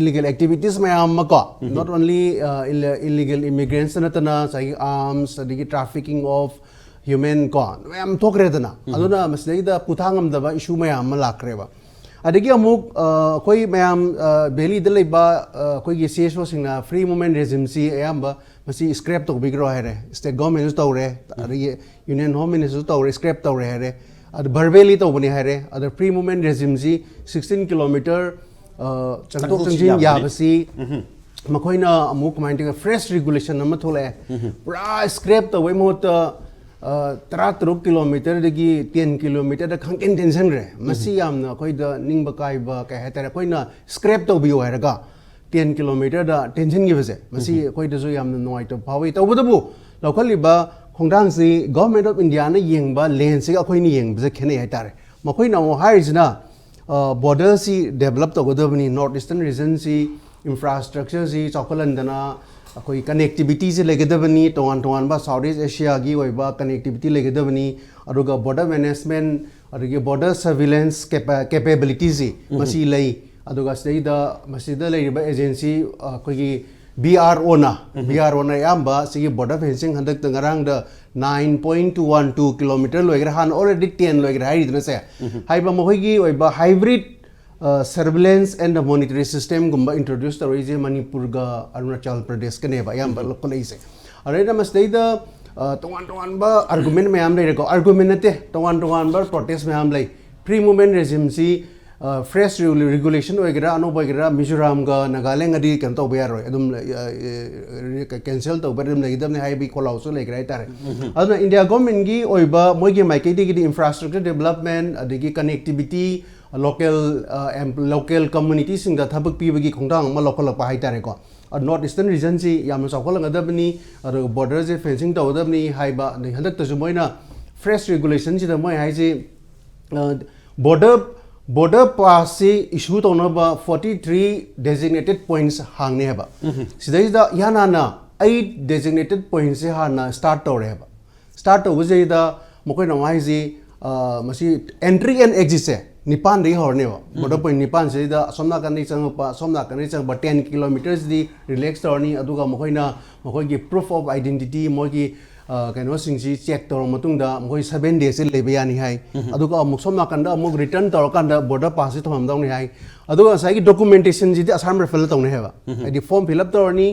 ꯏꯂꯤꯒꯦꯜ ꯑꯦꯛꯇꯤꯚꯤꯇꯤꯁ ꯃꯌꯥꯝ ꯑꯃꯀꯣ, not only ꯏꯂꯤꯒꯦꯜ ꯏꯃꯤꯒ꯭ꯔꯦꯟꯁꯇ ꯅꯠꯇꯅ ꯉꯁꯥꯏꯒꯤ ꯑꯥꯔꯝꯁ, ꯑꯗꯒꯤ ꯇ꯭ꯔꯥꯐꯤꯀꯤꯡ ꯑꯣꯐ ꯍ꯭ꯌꯨꯃꯦꯟ ꯀꯣ, ꯃꯌꯥꯝ ꯊꯣꯛꯈ꯭ꯔꯦꯗꯅ꯫ ꯑꯗꯨꯅ ꯃꯁꯤꯗꯩꯗ ꯄꯨꯊꯥꯡꯉꯝꯗꯕ ꯏꯁꯨ ꯃꯌꯥꯝ ꯑꯃ ꯂꯥꯛꯈ꯭ꯔꯦꯕ꯫ ꯑꯗꯒꯤ ꯑꯃꯨꯛ ꯑ, ꯑꯩꯈꯣꯏ ꯃꯌꯥꯝ ꯚꯦꯂꯤꯗ ꯂꯩꯕ ꯑ, ꯑꯩꯈꯣꯏꯒꯤ ꯁꯤ ꯑꯦꯁ ꯑꯣꯁꯤꯡꯅ ꯐ꯭ꯔꯤ ꯃꯨꯚꯃꯦꯟ ꯔꯦꯖꯤꯝꯁꯤ ꯑꯌꯥꯝꯕ ꯃꯁꯤ ꯁ꯭ꯀ꯭ꯔꯦꯞ ꯇꯧꯕꯤꯈ꯭ꯔꯣ ꯍꯥꯏꯔꯦ꯫ ꯁ꯭ꯇꯦꯠ ꯒꯣꯔꯃꯦꯟꯁꯨ ꯇꯧꯔꯦ, ꯑꯗꯒꯤ ꯌꯨꯅꯤꯌꯟ ꯍꯣꯝ ꯃꯤꯅꯤꯁꯇꯔꯁꯨ ꯇꯧꯔꯦ, ꯁ꯭ꯀ꯭ꯔꯦꯞ ꯇꯧꯔꯦ ꯍꯥꯏꯔꯦ꯫ ꯑꯗ ꯚꯔꯕꯦꯂꯤ ꯇꯧꯕꯅꯤ ꯍꯥꯏꯔꯦ꯫ ꯑꯗ ꯐ꯭ꯔꯤ ꯃꯨꯚꯃꯦꯟ ꯔꯦꯖꯤꯝꯁꯤ ꯁꯤꯛꯁꯇꯤꯟ ꯀꯤꯂꯣꯃꯤꯇꯔ ꯆꯪꯊꯣꯛ ꯆꯪꯊꯣꯛ ꯆꯪꯁꯤꯟ ꯆꯪꯁꯤꯟ ꯌꯥꯕꯅꯤ꯫ ꯌꯥꯕꯁꯤ ꯃꯈꯣꯏꯅ ꯑꯃꯨꯛ ꯀꯃꯥꯏꯅ ꯇꯧꯒꯦ, ꯐ꯭ꯔꯦꯁ ꯔꯤꯒꯨꯂꯦꯁꯟ ꯑꯃ ꯊꯣꯛꯂꯛꯑꯦ꯫ ꯄꯨꯔꯥ ꯁ꯭ꯀ꯭ꯔꯦꯞ ꯇꯧꯕꯩ ꯃꯍꯨꯠꯇ ꯑ, ꯇꯔꯥ ꯇꯔꯨꯛ ꯀꯤꯂꯣꯃꯤꯇꯔꯗꯒꯤ ꯇꯦꯟ ꯀꯤꯂꯣꯃꯤꯇꯔꯗ ꯈꯪꯇꯦꯟ ꯇꯦꯟꯁꯤꯟꯈ꯭ꯔꯦ꯫ ꯃꯁꯤ ꯌꯥꯝꯅ ꯑꯩꯈꯣꯏꯗ ꯅꯤꯡꯕ ꯀꯥꯏꯕ, ꯀꯩ ꯍꯥꯏꯇꯥꯔꯦ, ꯑꯩꯈꯣꯏꯅ ꯁ꯭ꯀ꯭ꯔꯦꯞ ꯇꯧꯕꯤꯌꯨ ꯍꯥꯏꯔꯒ ꯇꯦꯟ ꯀꯤꯂꯣꯃꯤꯇꯔꯗ ꯇꯦꯟꯁꯤꯟꯈꯤꯕꯁꯦ, ꯃꯁꯤ ꯑꯩꯈꯣꯏꯗꯁꯨ ꯌꯥꯝꯅ ꯅꯨꯡꯉꯥꯏꯇꯕ ꯐꯥꯎꯏ꯫ ꯇꯧꯕꯇꯕꯨ ꯂꯧꯈꯠꯂꯤꯕ ꯈꯣꯡꯊꯥꯡꯁꯤ ꯒꯣꯔꯃꯦꯟ ꯑꯣꯐ ꯏꯟꯗꯤꯌꯥꯅ ꯌꯦꯡꯕ ꯂꯦꯟꯁꯤꯒ ꯑꯩꯈꯣꯏꯅ ꯌꯦꯡꯕꯁꯦ ꯈꯦꯠꯅꯩ ꯍꯥꯏꯇꯥꯔꯦ꯫ ꯃꯈꯣꯏꯅ ꯑꯃꯨꯛ ꯍꯥꯏꯔꯤꯁꯤꯅ ꯕꯣꯔꯗꯔꯁꯤ ꯗꯦꯕꯂꯞ ꯇꯧꯒꯗꯕꯅꯤ, ꯅꯣꯔꯠ ꯏꯁꯇꯔꯟ ꯔꯤꯖꯟꯁꯤ ꯏꯟꯐ꯭ꯔꯥꯁ꯭ꯇ꯭ꯔꯛꯆꯔꯁꯤ ꯆꯥꯎꯈꯠꯍꯟꯗꯅ ꯑꯩꯈꯣꯏ ꯀꯅꯦꯛꯇꯤꯕꯤꯇꯤꯁꯤ ꯂꯩꯒꯗꯕꯅꯤ, ꯇꯣꯉꯥꯟ ꯇꯣꯉꯥꯟꯕ ꯁꯥꯎꯠ ꯏꯁ ꯑꯦꯁꯤꯌꯥꯒꯤ ꯑꯣꯏꯕ ꯀꯅꯦꯛꯇꯤꯕꯤꯇꯤ ꯂꯩꯒꯗꯕꯅꯤ, ꯑꯗꯨꯒ ꯕꯣꯔꯗꯔ ꯃꯦꯅꯦꯖꯃꯦꯟ, ꯑꯗꯒꯤ ꯕꯣꯔꯗꯔ ꯁꯔꯚꯤꯂꯦꯟꯁ ꯀꯦꯄꯦꯕꯤꯂꯤꯇꯤꯁꯤ ꯃꯁꯤ ꯂꯩ꯫ ꯑꯗꯨꯒ ꯁꯤꯗꯩꯗ ꯃꯁꯤꯗ ꯂꯩꯔꯤꯕ ꯑꯦꯖꯦꯟꯁꯤ ꯑꯩꯈꯣꯏꯒꯤ B R O B R O ꯑꯌꯥꯝꯕ ꯁꯤꯒꯤ ꯕꯣꯔꯗꯔ ꯐꯦꯟꯁꯤꯡ ꯍꯟꯗꯛꯇ ꯉꯔꯥꯡꯗ nine point two one two kilometre ꯂꯣꯏꯈ꯭ꯔꯦ, ꯍꯥꯟꯅ ꯑꯣꯜꯔꯦꯗꯤ ꯇꯦꯟ ꯂꯣꯏꯈ꯭ꯔꯦ ꯍꯥꯏꯔꯤꯗꯅꯁꯦ꯫ ꯍꯥꯏꯕ ꯃꯈꯣꯏꯒꯤ ꯑꯣꯏꯕ hybrid surveillance and the monitoring ꯁꯤꯁꯇꯦꯝꯒꯨꯝꯕ ꯏꯟꯇ꯭ꯔꯣꯗ꯭ꯌꯨꯁ ꯇꯧꯔꯛꯏꯁꯦ ꯃꯅꯤꯄꯨꯔꯒ ꯑꯔꯨꯅꯥꯆꯜ ꯄ꯭ꯔꯗꯦꯁꯀꯅꯦꯕ ꯑꯌꯥꯝꯕ ꯂꯧꯈꯠꯂꯛꯏꯁꯦ꯫ ꯑꯗꯩꯗ ꯃꯁꯤꯗꯩꯗ ꯑ, ꯇꯣꯉꯥꯟ ꯇꯣꯉꯥꯟꯕ ꯑꯥꯔꯒꯨꯃꯦꯟ ꯃꯌꯥꯝ ꯂꯩꯔꯦꯀꯣ, ꯑꯥꯔꯒꯨꯃꯦꯟ ꯅꯠꯇꯦ, ꯇꯣꯉꯥꯟ ꯇꯣꯉꯥꯟꯕ ꯄ꯭ꯔꯣꯇꯦꯁ ꯃꯌꯥꯝ ꯂꯩ꯫ ꯐ꯭ꯔꯤ ꯃꯨꯚꯃꯦꯟ ꯔꯦꯖꯤꯝꯁꯤ ꯐ꯭ꯔꯦꯁ ꯔꯤꯒꯨꯂꯦꯁꯟ ꯑꯣꯏꯒꯦꯔꯥ, ꯑꯅꯧꯕ ꯑꯣꯏꯒꯦꯔꯥ, ꯃꯤꯖꯣꯔꯥꯝꯒ ꯅꯥꯒꯥꯂꯦꯟꯒꯗꯤ ꯀꯩꯅꯣ ꯇꯧꯕ ꯌꯥꯔꯣꯏ, ꯑꯗꯨꯝ ꯀꯦꯟꯁꯦꯜ ꯇꯧꯕ ꯑꯗꯨꯝ ꯂꯩꯒꯗꯕꯅꯤ ꯍꯥꯏꯕꯒꯤ ꯈꯣꯜꯂꯥꯎꯁꯨ ꯂꯩꯈ꯭ꯔꯦ ꯍꯥꯏꯇꯥꯔꯦ꯫ ꯑꯗꯨꯅ ꯏꯟꯗꯤꯌꯥ ꯒꯣꯔꯃꯦꯟꯒꯤ ꯑꯣꯏꯕ ꯃꯣꯏꯒꯤ ꯃꯥꯏꯀꯩꯗꯒꯤꯗꯤ ꯏꯟꯐ꯭ꯔꯥꯁ꯭ꯇ꯭ꯔꯛꯆꯔ ꯗꯦꯕꯂꯞꯃꯦꯟ, ꯑꯗꯒꯤ ꯀꯅꯦꯛꯇꯤꯕꯤꯇꯤ, ꯂꯣꯀꯦꯜ ꯂꯣꯀꯦꯜ ꯀꯝꯃꯨꯅꯤꯇꯤꯁꯤꯡꯗ ꯊꯕꯛ ꯄꯤꯕꯒꯤ ꯈꯣꯡꯊꯥꯡ ꯑꯃ ꯂꯧꯈꯠꯂꯛꯄ ꯍꯥꯏꯇꯥꯔꯦꯀꯣ꯫ ꯅꯣꯔꯠ ꯏꯁꯇꯔꯟ ꯔꯤꯖꯟꯁꯤ ꯌꯥꯝꯅ ꯆꯥꯎꯈꯠꯂꯛꯀꯗꯕꯅꯤ, ꯑꯗꯨꯒ ꯕꯣꯔꯗꯔꯁꯦ ꯐꯦꯟꯁꯤꯡ ꯇꯧꯒꯗꯕꯅꯤ ꯍꯥꯏꯕ, ꯑꯗꯩ ꯍꯟꯗꯛꯇꯁꯨ ꯃꯣꯏꯅ ꯐ꯭ꯔꯦꯁ ꯔꯤꯒꯨꯂꯦꯁꯟꯁꯤꯗ ꯃꯣꯏ ꯍꯥꯏꯁꯤ ꯕꯣꯔꯗꯔ ꯕꯣꯔꯗꯔ ꯄꯥꯁꯁꯤ ꯏꯁꯨ ꯇꯧꯅꯕ ꯐꯣꯔꯇꯤ ꯊ꯭ꯔꯤ ꯗꯦꯖꯤꯒꯅꯦꯇꯦꯠ ꯄꯣꯏꯟꯠꯁ ꯍꯥꯡꯅꯤ ꯍꯥꯏꯕ꯫ ꯁꯤꯗꯩꯁꯤꯗ ꯏꯍꯥꯟ ꯍꯥꯟꯅ ꯑꯩꯠ ꯗꯦꯖꯤꯒꯅꯦꯇꯦꯠ ꯄꯣꯏꯟꯠꯁꯦ ꯍꯥꯟꯅ ꯁ꯭ꯇꯥꯔꯠ ꯇꯧꯔꯦ ꯍꯥꯏꯕ꯫ ꯁ꯭ꯇꯥꯔꯠ ꯇꯧꯕꯁꯤꯗꯩꯗ ꯃꯈꯣꯏꯅ ꯑꯃꯨꯛ ꯍꯥꯏꯁꯤ ꯑ, ꯃꯁꯤ ꯑꯦꯟꯇ꯭ꯔꯤ ꯑꯦꯟ ꯑꯦꯛꯖꯤꯠꯁꯦ ꯅꯤꯄꯥꯟꯗꯒꯤ ꯍꯧꯔꯅꯦꯕ꯫ ꯕꯣꯔꯗꯔ ꯄꯣꯏꯟꯠ ꯅꯤꯄꯥꯟꯁꯤꯗꯩꯗ ꯑꯁꯣꯝ ꯅꯥꯀꯟꯗꯒꯤ ꯆꯪꯉꯛꯄ, ꯑꯁꯣꯝ ꯅꯥꯀꯟꯗꯒꯤ ꯆꯪꯉꯛꯄ ꯇꯦꯟ ꯀꯤꯂꯣꯃꯤꯇꯔꯁꯤꯗꯤ ꯔꯤꯂꯦꯛꯁ ꯇꯧꯔꯅꯤ꯫ ꯑꯗꯨꯒ ꯃꯈꯣꯏꯅ ꯃꯈꯣꯏꯒꯤ ꯄ꯭ꯔꯨꯐ ꯑꯣꯐ ꯑꯥꯏꯗꯦꯟꯇꯤꯇꯤ, ꯃꯣꯏꯒꯤ ꯑ, ꯀꯩꯅꯣꯁꯤꯡꯁꯤ ꯆꯦꯛ ꯇꯧꯔꯕ ꯃꯇꯨꯡꯗ ꯃꯈꯣꯏ ꯁꯚꯦꯟ ꯗꯦꯁꯁꯤ ꯂꯩꯕ ꯌꯥꯅꯤ ꯍꯥꯏ꯫ ꯑꯗꯨꯒ ꯑꯃꯨꯛ ꯁꯣꯝ ꯅꯥꯀꯟꯗ ꯑꯃꯨꯛ ꯔꯤꯇꯔꯟ ꯇꯧꯔꯀꯥꯟꯗ ꯕꯣꯔꯗꯔ ꯄꯥꯁꯁꯤ ꯊꯝꯃꯝꯗꯧꯅꯤ ꯍꯥꯏ꯫ ꯑꯗꯨꯒ ꯉꯁꯥꯏꯒꯤ ꯗꯣꯀꯨꯃꯦꯟꯇꯦꯁꯟꯁꯤꯗꯤ ꯑꯁꯥꯝ ꯔꯥꯏꯐꯜꯗ ꯇꯧꯅꯤ ꯍꯥꯏꯕ꯫ ꯍꯥꯏꯗꯤ ꯐꯣꯔꯝ ꯐꯤꯜ ꯑꯞ ꯇꯧꯔꯅꯤ,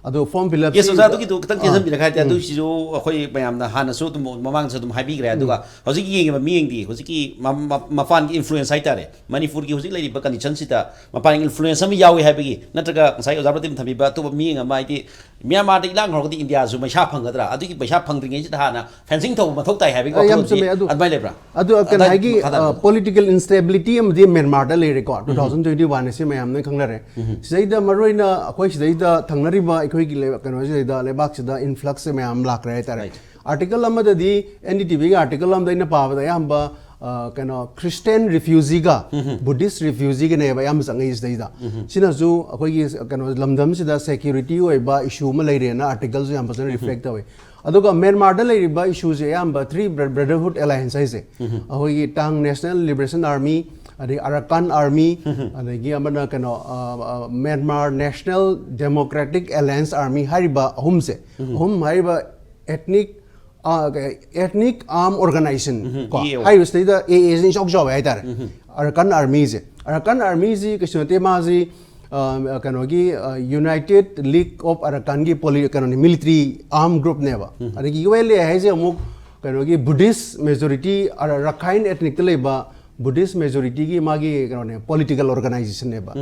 ꯑꯗꯣ ꯐꯣꯔꯝ ꯐꯤꯜ ꯑꯞꯁꯤ ꯌꯦꯁ ꯑꯣꯖꯥ, ꯑꯗꯨꯒꯤꯗꯨ ꯈꯤꯇꯪ ꯑꯥ꯫ ꯇꯦꯟꯁꯤꯟꯕꯤꯔꯛꯀꯦ ꯍꯥꯏꯇꯥꯔꯦ꯫ ꯑꯗꯨ ꯁꯤꯁꯨ ꯑꯩꯈꯣꯏ ꯃꯌꯥꯝꯅ ꯍꯥꯟꯅꯁꯨ ꯑꯗꯨꯝ ꯃꯃꯥꯡꯗꯁꯨ ꯑꯗꯨꯝ ꯍꯥꯏꯕꯤꯈ꯭ꯔꯦ꯫ ꯑꯗꯨꯒ ꯍꯧꯖꯤꯛ ꯌꯦꯡꯉꯤꯕ ꯃꯤꯌꯦꯡꯗꯤ ꯍꯧꯖꯤꯛꯀꯤ ꯃ- ꯃ- ꯃꯄꯥꯟꯒꯤ ꯏꯟꯐ꯭ꯂꯨꯌꯦꯟꯁ ꯍꯥꯏꯇꯥꯔꯦ, ꯃꯅꯤꯄꯨꯔꯒꯤ ꯍꯧꯖꯤꯛ ꯂꯩꯔꯤꯕ ꯀꯟꯗꯤꯁꯟꯁꯤꯗ ꯃꯄꯥꯟꯒꯤ ꯏꯟꯐ꯭ꯂꯨꯌꯦꯟꯁ ꯑꯃ ꯌꯥꯎꯏ ꯍꯥꯏꯕꯒꯤ, ꯅꯠꯇ꯭ꯔꯒ ꯉꯁꯥꯏ ꯑꯣꯖꯥ ꯄ꯭ꯔꯗꯤꯞꯅ ꯊꯝꯕꯤꯕ ꯑꯇꯣꯞꯄ ꯃꯤꯌꯦꯡ ꯑꯃ, ꯍꯥꯏꯗꯤ ꯃ꯭ꯌꯥꯟꯃꯥꯔꯗ ꯏꯔꯥꯡ ꯍꯧꯔꯒꯗꯤ ꯏꯟꯗꯤꯌꯥꯁꯨ ꯄꯩꯁꯥ ꯐꯪꯒꯗ꯭ꯔꯥ, ꯑꯗꯨꯒꯤ ꯄꯩꯁꯥ ꯐꯪꯗ꯭ꯔꯤꯉꯩꯁꯤꯗ ꯍꯥꯟꯅ ꯐꯦꯟꯁꯤꯡ ꯇꯧꯕ ꯃꯊꯧ ꯇꯥꯏ ꯍꯥꯏꯕꯒꯤ ꯑ, ꯌꯥꯝ ꯋꯥꯈꯜꯂꯣꯟꯗꯤ ꯆꯨꯝꯃꯦ꯫ ꯑꯗꯨ ꯑꯗꯨꯃꯥꯏꯅ ꯂꯩꯕ꯭ꯔꯥ? ꯑꯗꯨ ꯀꯩꯅꯣ ꯑꯗꯥꯏ ꯍꯥꯏꯒꯤ ꯃꯈꯥ ꯇꯥꯕꯤꯌꯨ꯫ ꯄꯣꯂꯤꯇꯤꯀꯦꯜ ꯏꯟꯁꯇꯦꯕꯤꯂꯤꯇꯤ ꯑꯃꯗꯤ ꯃ꯭ꯌꯥꯟꯃꯥꯔꯗ ꯂꯩꯔꯦꯀꯣ, ꯇꯨ ꯊꯥꯎꯖꯟ ꯇ꯭ꯋꯦꯟꯇꯤ ꯋꯥꯟ ꯑꯁꯤ ꯃꯌꯥꯝ ꯂꯣꯏ ꯈꯪꯅꯔꯦ꯫ ꯁꯤꯗꯩꯗ ꯃꯔꯨꯑꯣꯏꯅ ꯑꯩꯈꯣꯏ ꯁꯤꯗꯩꯗ ꯊꯪꯅꯔꯤꯕ ꯑꯩꯈꯣꯏꯒꯤ ꯂꯩ- ꯀꯩꯅꯣꯁꯤꯗꯩꯗ, ꯂꯩꯕꯥꯛꯁꯤꯗ ꯏꯟꯐ꯭ꯂꯛꯁ ꯃꯌꯥꯝ ꯂꯥꯛꯈ꯭ꯔꯦ ꯍꯥꯏꯇꯥꯔꯦ꯫ Right. ꯑꯥꯔꯇꯤꯀꯜ ꯑꯃꯗꯗꯤ, ꯑꯦꯟ ꯗꯤ ꯇꯤ ꯚꯤꯒꯤ ꯑꯥꯔꯇꯤꯀꯜ ꯑꯃꯗ ꯑꯩꯅ ꯄꯥꯕꯗ ꯑꯌꯥꯝꯕ ꯑ, ꯀꯩꯅꯣ ꯈ꯭ꯔꯤꯁꯇꯤꯌꯥꯟ ꯔꯤꯐ꯭ꯌꯨꯖꯤꯒ ꯕꯨꯙꯤꯁ ꯔꯤꯐ꯭ꯌꯨꯖꯤꯒꯅꯦꯕ ꯑꯌꯥꯝꯕ ꯆꯪꯉꯛꯏꯁꯤꯗꯩꯗ꯫ ꯁꯤꯅꯁꯨ ꯑꯩꯈꯣꯏꯒꯤ ꯀꯩꯅꯣ ꯂꯝꯗꯝꯁꯤꯗ ꯁꯦꯀ꯭ꯌꯨꯔꯤꯇꯤ ꯑꯣꯏꯕ ꯏꯁꯨ ꯑꯃ ꯂꯩꯔꯦꯅ ꯑꯥꯔꯇꯤꯀꯜꯁꯨ ꯌꯥꯝ ꯐꯖꯅ ꯔꯤꯐ꯭ꯂꯦꯛ ꯇꯧꯋꯤ꯫ ꯑꯗꯨꯒ ꯃ꯭ꯌꯥꯟꯃꯥꯔꯗ ꯂꯩꯔꯤꯕ ꯏꯁꯨꯁꯦ ꯑꯌꯥꯝꯕ ꯊ꯭ꯔꯤ ꯕ꯭ꯔꯗꯔꯍꯨꯗ ꯑꯦꯂꯥꯏꯟꯁ ꯍꯥꯏꯁꯦ, ꯑꯩꯈꯣꯏꯒꯤ ꯇꯥꯡ ꯅꯦꯁꯅꯦꯜ ꯂꯤꯕꯔꯦꯁꯟ ꯑꯥꯔꯃꯤ, ꯑꯗꯩ ꯑꯔꯥꯀꯥꯟ ꯑꯥꯔꯃꯤ, ꯑꯗꯒꯤ ꯑꯃꯅ ꯀꯩꯅꯣ ꯑ, ꯑ, Myanmar national democratic alliance army ꯍꯥꯏꯔꯤꯕ ꯑꯍꯨꯝꯁꯦ, ꯑꯍꯨꯝ ꯍꯥꯏꯔꯤꯕ ethnic, ꯑ, ꯀꯩ, ethnic arm organization ꯀꯣ, ꯏ ꯑꯦ ꯑꯣ꯫ ꯍꯥꯏꯔꯤꯕꯁꯤꯗꯩꯗ ꯑꯦ ꯑꯦꯁꯤꯅ ꯏꯆꯥꯎ ꯆꯥꯎꯋꯦ ꯍꯥꯏꯇꯥꯔꯦ꯫ ꯑꯔꯥꯀꯥꯟ ꯑꯥꯔꯃꯤꯁꯦ, ꯑꯔꯥꯀꯥꯟ ꯑꯥꯔꯃꯤꯁꯤ ꯀꯩꯁꯨ ꯅꯠꯇꯦ, ꯃꯥꯁꯤ ꯑ, ꯀꯩꯅꯣꯒꯤ ꯌꯨꯅꯥꯏꯇꯦꯗ ꯂꯤꯒ ꯑꯣꯐ ꯑꯔꯥꯀꯥꯟꯒꯤ ꯄꯣꯂꯤ ꯀꯩꯅꯣꯅꯤ, ꯃꯤꯂꯤꯇ꯭ꯔꯤ ꯑꯥꯔꯝ ꯒ꯭ꯔꯨꯞꯅꯦꯕ꯫ ꯑꯗꯒꯤ ꯌꯨ ꯑꯦꯜ ꯑꯦ ꯍꯥꯏꯁꯦ ꯑꯃꯨꯛ ꯀꯩꯅꯣꯒꯤ ꯕꯨꯙꯤꯁ ꯃꯦꯖꯣꯔꯤꯇꯤ, ꯔꯈꯥꯏꯟ ꯑꯦꯊꯅꯤꯛꯇ ꯂꯩꯕ ꯕꯨꯙꯤꯁ ꯃꯦꯖꯣꯔꯤꯇꯤꯒꯤ ꯃꯥꯒꯤ ꯀꯩꯅꯣꯅꯦ, ꯄꯣꯂꯤꯇꯤꯀꯦꯜ ꯑꯣꯔꯒꯅꯥꯏꯖꯦꯁꯟꯅꯦꯕ꯫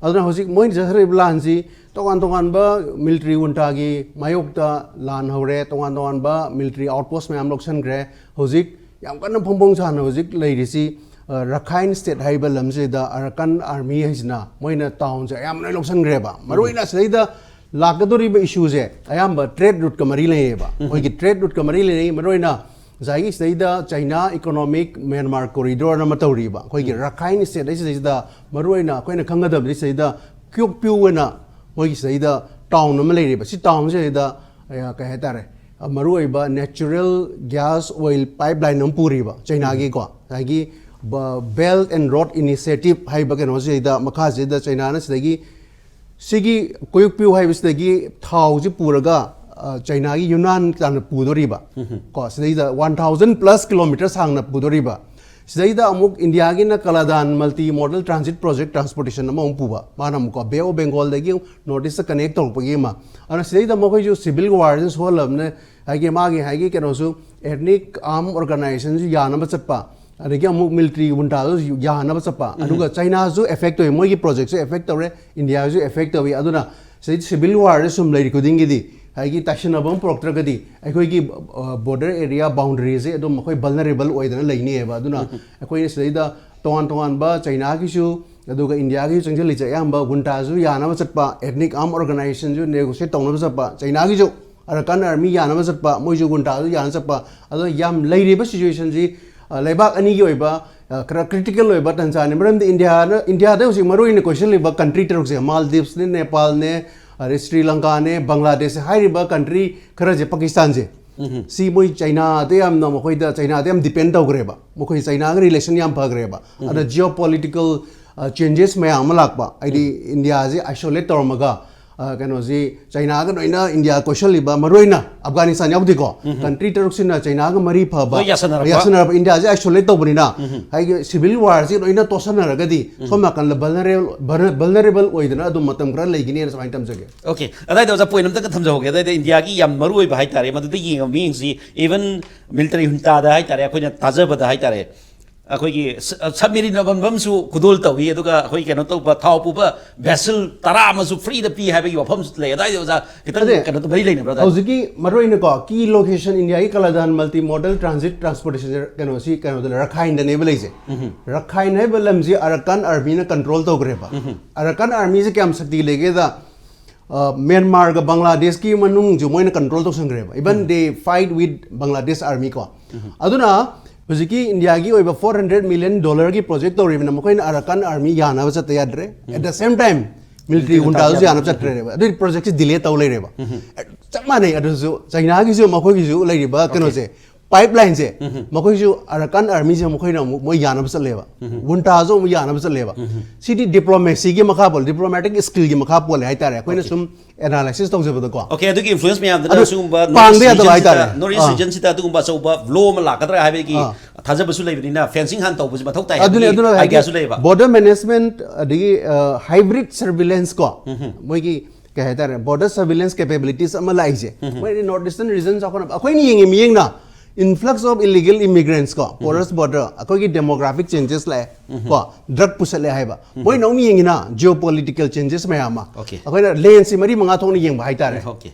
ꯑꯗꯨꯅ ꯍꯧꯖꯤꯛ ꯃꯣꯏꯅ ꯆꯠꯊꯔꯤꯕ ꯂꯥꯟꯁꯤ ꯇꯣꯉꯥꯟ ꯇꯣꯉꯥꯟꯕ ꯃꯤꯂꯤꯇ꯭ꯔꯤ ꯋꯨꯟꯇꯥꯒꯤ ꯃꯥꯌꯣꯛꯇ ꯂꯥꯟ ꯍꯧꯔꯦ, ꯇꯣꯉꯥꯟ ꯇꯣꯉꯥꯟꯕ ꯃꯤꯂꯤꯇ꯭ꯔꯤ ꯑꯥꯎꯠꯄꯣꯁ ꯃꯌꯥꯝ ꯂꯧꯁꯤꯟꯈ꯭ꯔꯦ꯫ ꯍꯧꯖꯤꯛ ꯌꯥꯝ ꯀꯟꯅ ꯐꯣꯡ ꯐꯣꯡ ꯁꯥꯅ ꯍꯧꯖꯤꯛ ꯂꯩꯔꯤꯁꯤ, ꯑ, ꯔꯈꯥꯏꯟ ꯁ꯭ꯇꯦꯠ ꯍꯥꯏꯔꯤꯕ ꯂꯝꯁꯤꯗ ꯑꯔꯥꯀꯥꯟ ꯑꯥꯔꯃꯤ ꯍꯥꯏꯁꯤꯅ ꯃꯣꯏꯅ ꯇꯥꯎꯟꯁꯦ ꯑꯌꯥꯝꯕ ꯂꯣꯏ ꯂꯧꯁꯤꯟꯈ꯭ꯔꯦꯕ꯫ ꯃꯔꯨꯑꯣꯏꯅ ꯁꯤꯗꯩꯗ ꯂꯥꯛꯀꯗꯧꯔꯤꯕ ꯏꯁꯨꯁꯦ ꯑꯌꯥꯝꯕ ꯇ꯭ꯔꯦꯗ ꯔꯨꯠꯀ ꯃꯔꯤ ꯂꯩꯌꯦꯕ꯫ ꯑꯩꯈꯣꯏꯒꯤ ꯇ꯭ꯔꯦꯗ ꯔꯨꯠꯀ ꯃꯔꯤ ꯂꯩꯅꯩ꯫ ꯃꯔꯨꯑꯣꯏꯅ ꯉꯁꯥꯏꯒꯤ ꯁꯤꯗꯩꯗ ꯆꯩꯅꯥ ꯏꯀꯣꯅꯣꯃꯤꯛ ꯃ꯭ꯌꯥꯟꯃꯥꯔ ꯀꯣꯔꯤꯗꯣꯔꯅ ꯑꯃ ꯇꯧꯔꯤꯕ꯫ ꯑꯩꯈꯣꯏꯒꯤ ꯔꯈꯥꯏꯟ ꯁ꯭ꯇꯦꯠ ꯍꯥꯏꯁꯤꯗꯩꯁꯤꯗ ꯃꯔꯨꯑꯣꯏꯅ ꯑꯩꯈꯣꯏꯅ ꯈꯪꯒꯗꯕꯗꯤ ꯁꯤꯗꯩꯗ ꯀ꯭ꯌꯣꯛꯄ꯭ꯌꯨ ꯑꯣꯏꯅ ꯃꯣꯏꯒꯤ ꯁꯤꯗꯩꯗ ꯇꯥꯎꯟ ꯑꯃ ꯂꯩꯔꯤꯕ꯫ ꯁꯤ ꯇꯥꯎꯟꯁꯤꯗꯩꯗ, ꯑ, ꯀꯩ ꯍꯥꯏꯇꯥꯔꯦ, ꯑ, ꯃꯔꯨꯑꯣꯏꯕ natural gas oil pipe line ꯑꯃ ꯄꯨꯔꯤꯕ ꯆꯩꯅꯥꯒꯤꯀꯣ꯫ ꯉꯁꯥꯏꯒꯤ ꯕ-, Belt and Road Initiative ꯍꯥꯏꯕ ꯀꯩꯅꯣꯁꯤꯗꯩꯗ, ꯃꯈꯥꯁꯤꯗ ꯆꯩꯅꯥꯅ ꯁꯤꯗꯒꯤ ꯁꯤꯒꯤ ꯀ꯭ꯌꯣꯛꯄ꯭ꯌꯨ ꯍꯥꯏꯕꯁꯤꯗꯒꯤ ꯊꯥꯎꯁꯤ ꯄꯨꯔꯒ, ꯑ, ꯆꯩꯅꯥꯒꯤ ꯌꯨꯅꯥꯟ ꯇꯥꯟꯅ ꯄꯨꯗꯣꯔꯤꯕ꯫ ꯀꯣ, ꯁꯤꯗꯩꯗ ꯋꯥꯟ ꯊꯥꯎꯖꯟ ꯄ꯭ꯂꯁ ꯀꯤꯂꯣꯃꯤꯇꯔ ꯁꯥꯡꯅ ꯄꯨꯗꯣꯔꯤꯕ꯫ ꯁꯤꯗꯩꯗ ꯑꯃꯨꯛ ꯏꯟꯗꯤꯌꯥꯒꯤꯅ Kaladan multi model transit project transportation ꯑꯃꯃꯨꯛ ꯄꯨꯕ꯫ ꯃꯥꯅ ꯑꯃꯨꯛꯀꯣ, ꯕꯦ ꯑꯣꯐ ꯕꯦꯡꯒꯣꯜꯗꯒꯤ ꯅꯣꯔꯠ ꯏꯁꯇ ꯀꯅꯦꯛ ꯇꯧꯔꯛꯄꯒꯤ ꯑꯃ꯫ ꯑꯗꯨꯅ ꯁꯤꯗꯩꯗ ꯃꯈꯣꯏꯁꯨ ꯁꯤꯚꯤꯜ ꯋꯥꯔꯁꯤꯅ ꯁꯣꯛꯍꯜꯂꯕꯅꯤꯅ, ꯍꯥꯏꯒꯤ ꯃꯥꯒꯤ, ꯍꯥꯏꯒꯤ ꯀꯩꯅꯣꯁꯨ, ꯑꯦꯊꯅꯤꯛ ꯑꯥꯔꯝ ꯑꯣꯔꯒꯅꯥꯏꯖꯦꯁꯟꯁꯨ ꯌꯥꯅꯕ ꯆꯠꯄ, ꯑꯗꯒꯤ ꯑꯃꯨꯛ ꯃꯤꯂꯤꯇ꯭ꯔꯤ ꯒꯨꯟꯗꯥꯗꯨ ꯌꯥꯅꯕ ꯆꯠꯄ꯫ ꯑꯗꯨꯒ ꯆꯩꯅꯥꯁꯨ ꯑꯦꯐꯦꯛ ꯇꯧꯋꯤ, ꯃꯣꯏꯒꯤ ꯄ꯭ꯔꯣꯖꯦꯛꯁꯨ ꯑꯦꯐꯦꯛ ꯇꯧꯔꯦ, ꯏꯟꯗꯤꯌꯥꯁꯨ ꯑꯦꯐꯦꯛ ꯇꯧꯋꯤ꯫ ꯑꯗꯨꯅ ꯁꯤꯗꯩ ꯁꯤꯚꯤꯜ ꯋꯥꯔꯁꯦ ꯁꯨꯝ ꯂꯩꯔꯤ ꯈꯨꯗꯤꯡꯒꯤꯗꯤ, ꯍꯥꯏꯗꯤ ꯇꯥꯏꯁꯤꯟꯅꯕ ꯑꯃ ꯄꯨꯔꯛꯇ꯭ꯔꯒꯗꯤ, ꯑꯩꯈꯣꯏꯒꯤ ꯕꯣꯔꯗꯔ ꯑꯦꯔꯤꯌꯥ ꯕꯥꯎꯟꯗꯔꯤꯁꯦ ꯑꯗꯨꯝ ꯑꯩꯈꯣꯏ ꯚꯜꯅꯔꯦꯕꯜ ꯑꯣꯏꯗꯅ ꯂꯩꯅꯦꯕ꯫ ꯑꯗꯨꯅ ꯑꯩꯈꯣꯏꯅ ꯁꯤꯗꯩꯗ ꯇꯣꯉꯥꯟ ꯇꯣꯉꯥꯟꯕ ꯆꯩꯅꯥꯒꯤꯁꯨ, ꯑꯗꯨꯒ ꯏꯟꯗꯤꯌꯥꯒꯤꯁꯨ ꯆꯪꯁꯤꯜꯂꯤꯁꯦ ꯑꯌꯥꯝꯕ ꯒꯨꯟꯇꯥꯁꯨ ꯌꯥꯅꯕ ꯆꯠꯄ, ꯑꯦꯊꯅꯤꯛ ꯑꯥꯔꯝ ꯑꯣꯔꯒꯅꯥꯏꯖꯦꯁꯟꯁꯨ ꯅꯦꯒꯣꯁꯤꯌꯦꯠ ꯇꯧꯅꯕ ꯆꯠꯄ, ꯆꯩꯅꯥꯒꯤꯁꯨ ꯑꯔꯀꯥꯟ ꯑꯥꯔꯃꯤ ꯌꯥꯅꯕ ꯆꯠꯄ, ꯃꯣꯏꯁꯨ ꯒꯨꯟꯇꯥꯁꯨ ꯌꯥꯅ ꯆꯠꯄ꯫ ꯑꯗꯣ ꯌꯥꯝ ꯂꯩꯔꯤꯕ ꯁꯤꯆꯨꯋꯦꯁꯟꯁꯤ, ꯑ, ꯂꯩꯕꯥꯛ ꯑꯅꯤꯒꯤ ꯑꯣꯏꯕ, ꯑ, ꯈꯔ ꯀ꯭ꯔꯤꯇꯤꯀꯦꯜ ꯑꯣꯏꯕ ꯇꯟꯖꯥꯅꯤ꯫ ꯃꯔꯝꯗꯤ ꯏꯟꯗꯤꯌꯥꯅ, ꯏꯟꯗꯤꯌꯥꯗ ꯍꯧꯖꯤꯛ ꯃꯔꯨ ꯑꯣꯏꯅ ꯀꯣꯏꯁꯤꯜꯂꯤꯕ ꯀꯟꯇ꯭ꯔꯤ ꯇꯔꯨꯛꯁꯦ, ꯃꯥꯜꯗꯤꯞꯁꯅꯦ, ꯅꯦꯄꯥꯜꯅꯦ, ꯑꯗꯩ ꯁ꯭ꯔꯤ ꯂꯪꯀꯥꯅꯦ, ꯕꯪꯒ꯭ꯂꯥꯗꯦꯁ ꯍꯥꯏꯔꯤꯕ ꯀꯟꯇ꯭ꯔꯤ ꯈꯔꯁꯦ, ꯄꯥꯀꯤꯁꯇꯥꯟꯁꯦ, ꯁꯤ ꯃꯣꯏ ꯆꯩꯅꯥꯗ ꯌꯥꯝꯅ, ꯃꯈꯣꯏꯗ, ꯆꯩꯅꯥꯗ ꯌꯥꯝ ꯗꯤꯄꯦꯟ ꯇꯧꯈ꯭ꯔꯦꯕ꯫ ꯃꯈꯣꯏ ꯆꯩꯅꯥꯒ ꯔꯤꯂꯦꯁꯟ ꯌꯥꯝ ꯐꯈ꯭ꯔꯦꯕ꯫ ꯑꯗ ꯖꯤꯑꯣ ꯄꯣꯂꯤꯇꯤꯀꯦꯜ ꯆꯦꯟꯖꯦꯁ ꯃꯌꯥꯝ ꯑꯃ ꯂꯥꯛꯄ, ꯍꯥꯏꯗꯤ ꯏꯟꯗꯤꯌꯥꯁꯦ ꯑꯥꯏꯁꯣꯂꯦꯠ ꯇꯧꯔꯝꯃꯒ, ꯑ, ꯀꯩꯅꯣꯁꯤ, ꯆꯩꯅꯥꯒ ꯂꯣꯏꯅ ꯏꯟꯗꯤꯌꯥ ꯀꯣꯏꯁꯜꯂꯤꯕ, ꯃꯔꯨ ꯑꯣꯏꯅ ꯑꯐꯒꯥꯅꯤꯁꯇꯥꯟ ꯌꯥꯎꯗꯦꯀꯣ, ꯀꯟꯇ꯭ꯔꯤ ꯇꯔꯨꯛꯁꯤꯅ ꯆꯩꯅꯥꯒ ꯃꯔꯤ ꯐꯕ, ꯂꯣꯏ ꯌꯥꯁꯟꯅꯔꯛꯄ꯫ ꯌꯥꯁꯟꯅꯔꯛꯄ, ꯏꯟꯗꯤꯌꯥꯁꯦ ꯑꯥꯏꯁꯣꯂꯦꯠ ꯇꯧꯕꯅꯤꯅ, ꯍꯥꯏꯗꯤ ꯁꯤꯚꯤꯜ ꯋꯥꯔꯁꯤ ꯂꯣꯏꯅ ꯇꯣꯛꯁꯟꯅꯔꯒꯗꯤ ꯁꯣꯝ ꯅꯥꯀꯟꯗ ꯚꯜꯅꯔꯦꯕꯜ, ꯚꯜꯅꯔꯦꯕꯜ ꯑꯣꯏꯗꯅ ꯑꯗꯨꯝ ꯃꯇꯝ ꯈꯔ ꯂꯩꯒꯅꯤꯅ ꯁꯨꯃꯥꯏꯅ ꯊꯝꯖꯒꯦ꯫ ꯑꯣꯀꯦ, ꯑꯗꯥꯏꯗ ꯑꯣꯖꯥ, ꯄꯣꯏꯟ ꯑꯝꯇꯒ ꯊꯝꯖꯍꯧꯒꯦ꯫ ꯑꯗꯥꯏꯗ ꯏꯟꯗꯤꯌꯥꯒꯤ ꯌꯥꯝ ꯃꯔꯨ ꯑꯣꯏꯕ ꯍꯥꯏꯇꯥꯔꯦ, ꯃꯗꯨꯗ ꯌꯦꯡꯉꯕ ꯃꯤꯁꯤꯡꯁꯤ, ꯏꯚꯟ ꯃꯤꯂꯤꯇꯔꯤ ꯍꯨꯟꯇꯥꯗ ꯍꯥꯏꯇꯥꯔꯦ, ꯑꯩꯈꯣꯏꯅ ꯊꯥꯖꯕꯗ ꯍꯥꯏꯇꯥꯔꯦ, ꯑꯩꯈꯣꯏꯒꯤ ꯁ-, ꯁꯕꯃꯦꯔꯤꯟ ꯑꯃꯃꯝꯁꯨ ꯈꯨꯗꯣꯜ ꯇꯧꯏ, ꯑꯗꯨꯒ ꯑꯩꯈꯣꯏ ꯀꯩꯅꯣ ꯇꯧꯕ, ꯊꯥꯎ ꯄꯨꯕ ꯚꯦꯁꯦꯜ ꯇꯔꯥ ꯑꯃꯁꯨ ꯐ꯭ꯔꯤꯗ ꯄꯤ ꯍꯥꯏꯕꯒꯤ ꯋꯥꯐꯝꯁꯨ ꯂꯩ꯫ ꯑꯗꯥꯏꯗ ꯑꯣꯖꯥ, ꯈꯤꯇꯪ ꯑꯗꯩ ꯀꯩꯅꯣ ꯃꯔꯤ ꯂꯩꯅꯕ꯭ꯔꯥ ꯑꯗꯥꯏꯗ? ꯍꯧꯖꯤꯛꯀꯤ ꯃꯔꯨ ꯑꯣꯏꯅꯀꯣ, ꯀꯤ ꯂꯣꯀꯦꯁꯟ ꯏꯟꯗꯤꯌꯥꯒꯤ ꯀꯂꯥꯗꯥꯟ ꯃꯜꯇꯤ ꯃꯣꯗꯦꯜ ꯇ꯭ꯔꯥꯟꯖꯤꯠ ꯇ꯭ꯔꯥꯟꯁꯄꯣꯔꯇꯦꯁꯟ ꯀꯩꯅꯣꯁꯤ ꯀꯩꯅꯣꯗ, ꯔꯈꯥꯏꯟꯗꯅꯦꯕ ꯂꯩꯁꯦ꯫ ꯔꯈꯥꯏꯟ ꯍꯥꯏꯕ ꯂꯝꯁꯤ ꯑꯔꯀꯥꯟ ꯑꯥꯔꯃꯤꯅ ꯀꯟꯇ꯭ꯔꯣꯜ ꯇꯧꯈ꯭ꯔꯦꯕ꯫ ꯑꯔꯀꯥꯟ ꯑꯥꯔꯃꯤꯁꯦ ꯀꯌꯥꯝ ꯁꯛꯇꯤ ꯂꯩꯒꯦꯗ, ꯑ, ꯃ꯭ꯌꯥꯟꯃꯥꯔꯒ ꯕꯪꯒ꯭ꯂꯥꯗꯦꯁꯀꯤ ꯃꯅꯨꯡꯁꯨ ꯃꯣꯏꯅ control ꯇꯧꯁꯟꯈ꯭ꯔꯦꯕ꯫ Even they fight with Bangladesh army ꯀꯣ꯫ ꯑꯗꯨꯅ ꯍꯧꯖꯤꯛꯀꯤ ꯏꯟꯗꯤꯌꯥꯒꯤ ꯑꯣꯏꯕ ꯐꯣꯔ ꯍꯟꯗ꯭ꯔꯦꯠ ꯃꯤꯂꯤꯌꯟ ꯗꯣꯂꯔꯒꯤ ꯄ꯭ꯔꯣꯖꯦꯛ ꯇꯧꯔꯤꯕꯅ ꯃꯈꯣꯏꯅ ꯑꯔꯀꯥꯟ ꯑꯥꯔꯃꯤ ꯌꯥꯅꯕ ꯆꯠꯇ ꯌꯥꯗ꯭ꯔꯦ꯫ At the same time, military ꯒꯨꯟꯗꯥꯗꯨꯁꯨ ꯌꯥꯅꯕ ꯆꯠꯈ꯭ꯔꯦꯕ꯫ ꯑꯗꯨꯒꯤ ꯄ꯭ꯔꯣꯖꯦꯛꯁꯤ ꯗꯤꯂꯦ ꯇꯧ ꯂꯩꯔꯦꯕ꯫ ꯆꯞ ꯃꯥꯟꯅꯩ꯫ ꯑꯗꯨꯁꯨ ꯆꯩꯅꯥꯒꯤꯁꯨ ꯃꯈꯣꯏꯒꯤꯁꯨ ꯂꯩꯔꯤꯕ ꯀꯩꯅꯣꯁꯦ, ꯄꯥꯏꯞ ꯂꯥꯏꯟꯁꯦ ꯃꯈꯣꯏꯁꯨ ꯑꯔꯀꯥꯟ ꯑꯥꯔꯃꯤꯁꯦ ꯃꯈꯣꯏꯅ ꯑꯃꯨꯛ ꯃꯣꯏ ꯌꯥꯅꯕ ꯆꯠꯂꯦꯕ꯫ ꯋꯨꯟꯇꯥꯁꯨ ꯑꯃꯨꯛ ꯌꯥꯅꯕ ꯆꯠꯂꯦꯕ꯫ ꯁꯤꯗꯤ ꯗꯤꯄ꯭ꯂꯣꯃꯦꯁꯤꯒꯤ ꯃꯈꯥ ꯄꯣꯜꯂꯦ, ꯗꯤꯄ꯭ꯂꯣꯃꯦꯇꯤꯛ ꯁ꯭ꯀꯤꯜꯒꯤ ꯃꯈꯥ ꯄꯣꯜꯂꯦ ꯍꯥꯏꯇꯥꯔꯦ꯫ ꯑꯩꯈꯣꯏꯅ ꯁꯨꯝ ꯑꯦꯅꯥꯂꯥꯏꯁꯤꯁ ꯇꯧꯖꯕꯗꯀꯣ꯫ ꯑꯣꯀꯦ, ꯑꯗꯨꯒꯤ ꯏꯟꯐ꯭ꯂꯨꯌꯦꯟꯁ ꯃꯌꯥꯝꯗꯨꯅ ꯑꯗꯨ ꯁꯤꯒꯨꯝꯕ ꯄꯥꯡꯕ ꯌꯥꯗꯕ ꯍꯥꯏꯇꯥꯔꯦ꯫ ꯅꯣꯔꯠ ꯏꯁ ꯑꯥ꯫ ꯔꯤꯖꯟꯁꯤꯗ ꯑꯗꯨꯒꯨꯝꯕ ꯑꯆꯧꯕ ꯕ꯭ꯂꯣ ꯑꯃ ꯂꯥꯛꯀꯗ꯭ꯔꯥ ꯍꯥꯏꯕꯒꯤ ꯑꯥ꯫ ꯊꯥꯖꯕꯁꯨ ꯂꯩꯕꯅꯤꯅ, ꯐꯦꯟꯁꯤꯡ ꯍꯥꯟꯅ ꯇꯧꯕꯁꯦ ꯃꯊꯧ ꯇꯥꯏ ꯑꯗꯨꯅꯦ, ꯍꯥꯏꯕꯒꯤ ꯑꯗꯨꯅ ꯍꯥꯏꯁꯦ꯫ ꯑꯥꯏꯗꯤꯌꯥꯁꯨ ꯂꯩꯌꯦꯕ꯫ ꯕꯣꯔꯗꯔ ꯃꯦꯅꯦꯖꯃꯦꯟꯠ ꯑꯗꯒꯤ ꯍꯥꯏꯕ꯭ꯔꯤꯠ ꯁꯔꯚꯤꯂꯦꯟꯁ ꯀꯣ, ꯃꯣꯏꯒꯤ ꯀꯩ ꯍꯥꯏꯇꯥꯔꯦ, ꯕꯣꯔꯗꯔ ꯁꯔꯚꯤꯂꯦꯟꯁ ꯀꯦꯄꯦꯕꯤꯂꯤꯇꯤꯁ ꯑꯃ ꯂꯥꯛꯏꯁꯦ꯫ ꯃꯣꯏꯗꯤ ꯅꯣꯔꯠ ꯏꯁꯇꯔꯟ ꯔꯤꯖꯟ ꯆꯥꯎꯈꯠꯅꯕ ꯑꯩꯈꯣꯏꯅ ꯌꯦꯡꯉꯤ ꯃꯤꯠꯌꯦꯡꯅ influx of illegal immigrants ꯀꯣ, porous border, ꯑꯩꯈꯣꯏꯒꯤ ꯗꯦꯃꯣꯒ꯭ꯔꯥꯐꯤꯛ ꯆꯦꯟꯖꯦꯁ ꯂꯥꯛꯑꯦ ꯀꯣ, ꯗ꯭ꯔꯒ ꯄꯨꯁꯜꯂꯦ ꯍꯥꯏꯕ꯫ ꯃꯣꯏꯅ ꯑꯃꯨꯛ ꯌꯦꯡꯉꯤꯅ ꯖꯤꯑꯣ ꯄꯣꯂꯤꯇꯤꯀꯦꯜ ꯆꯦꯟꯖꯦꯁ ꯃꯌꯥꯝ ꯑꯃ꯫ ꯑꯣꯀꯦ꯫ ꯑꯩꯈꯣꯏꯅ ꯂꯦꯟꯁꯤ ꯃꯔꯤ ꯃꯉꯥ ꯊꯣꯛꯅ ꯌꯦꯡꯕ ꯍꯥꯏꯇꯥꯔꯦ꯫ ꯑꯣꯀꯦ꯫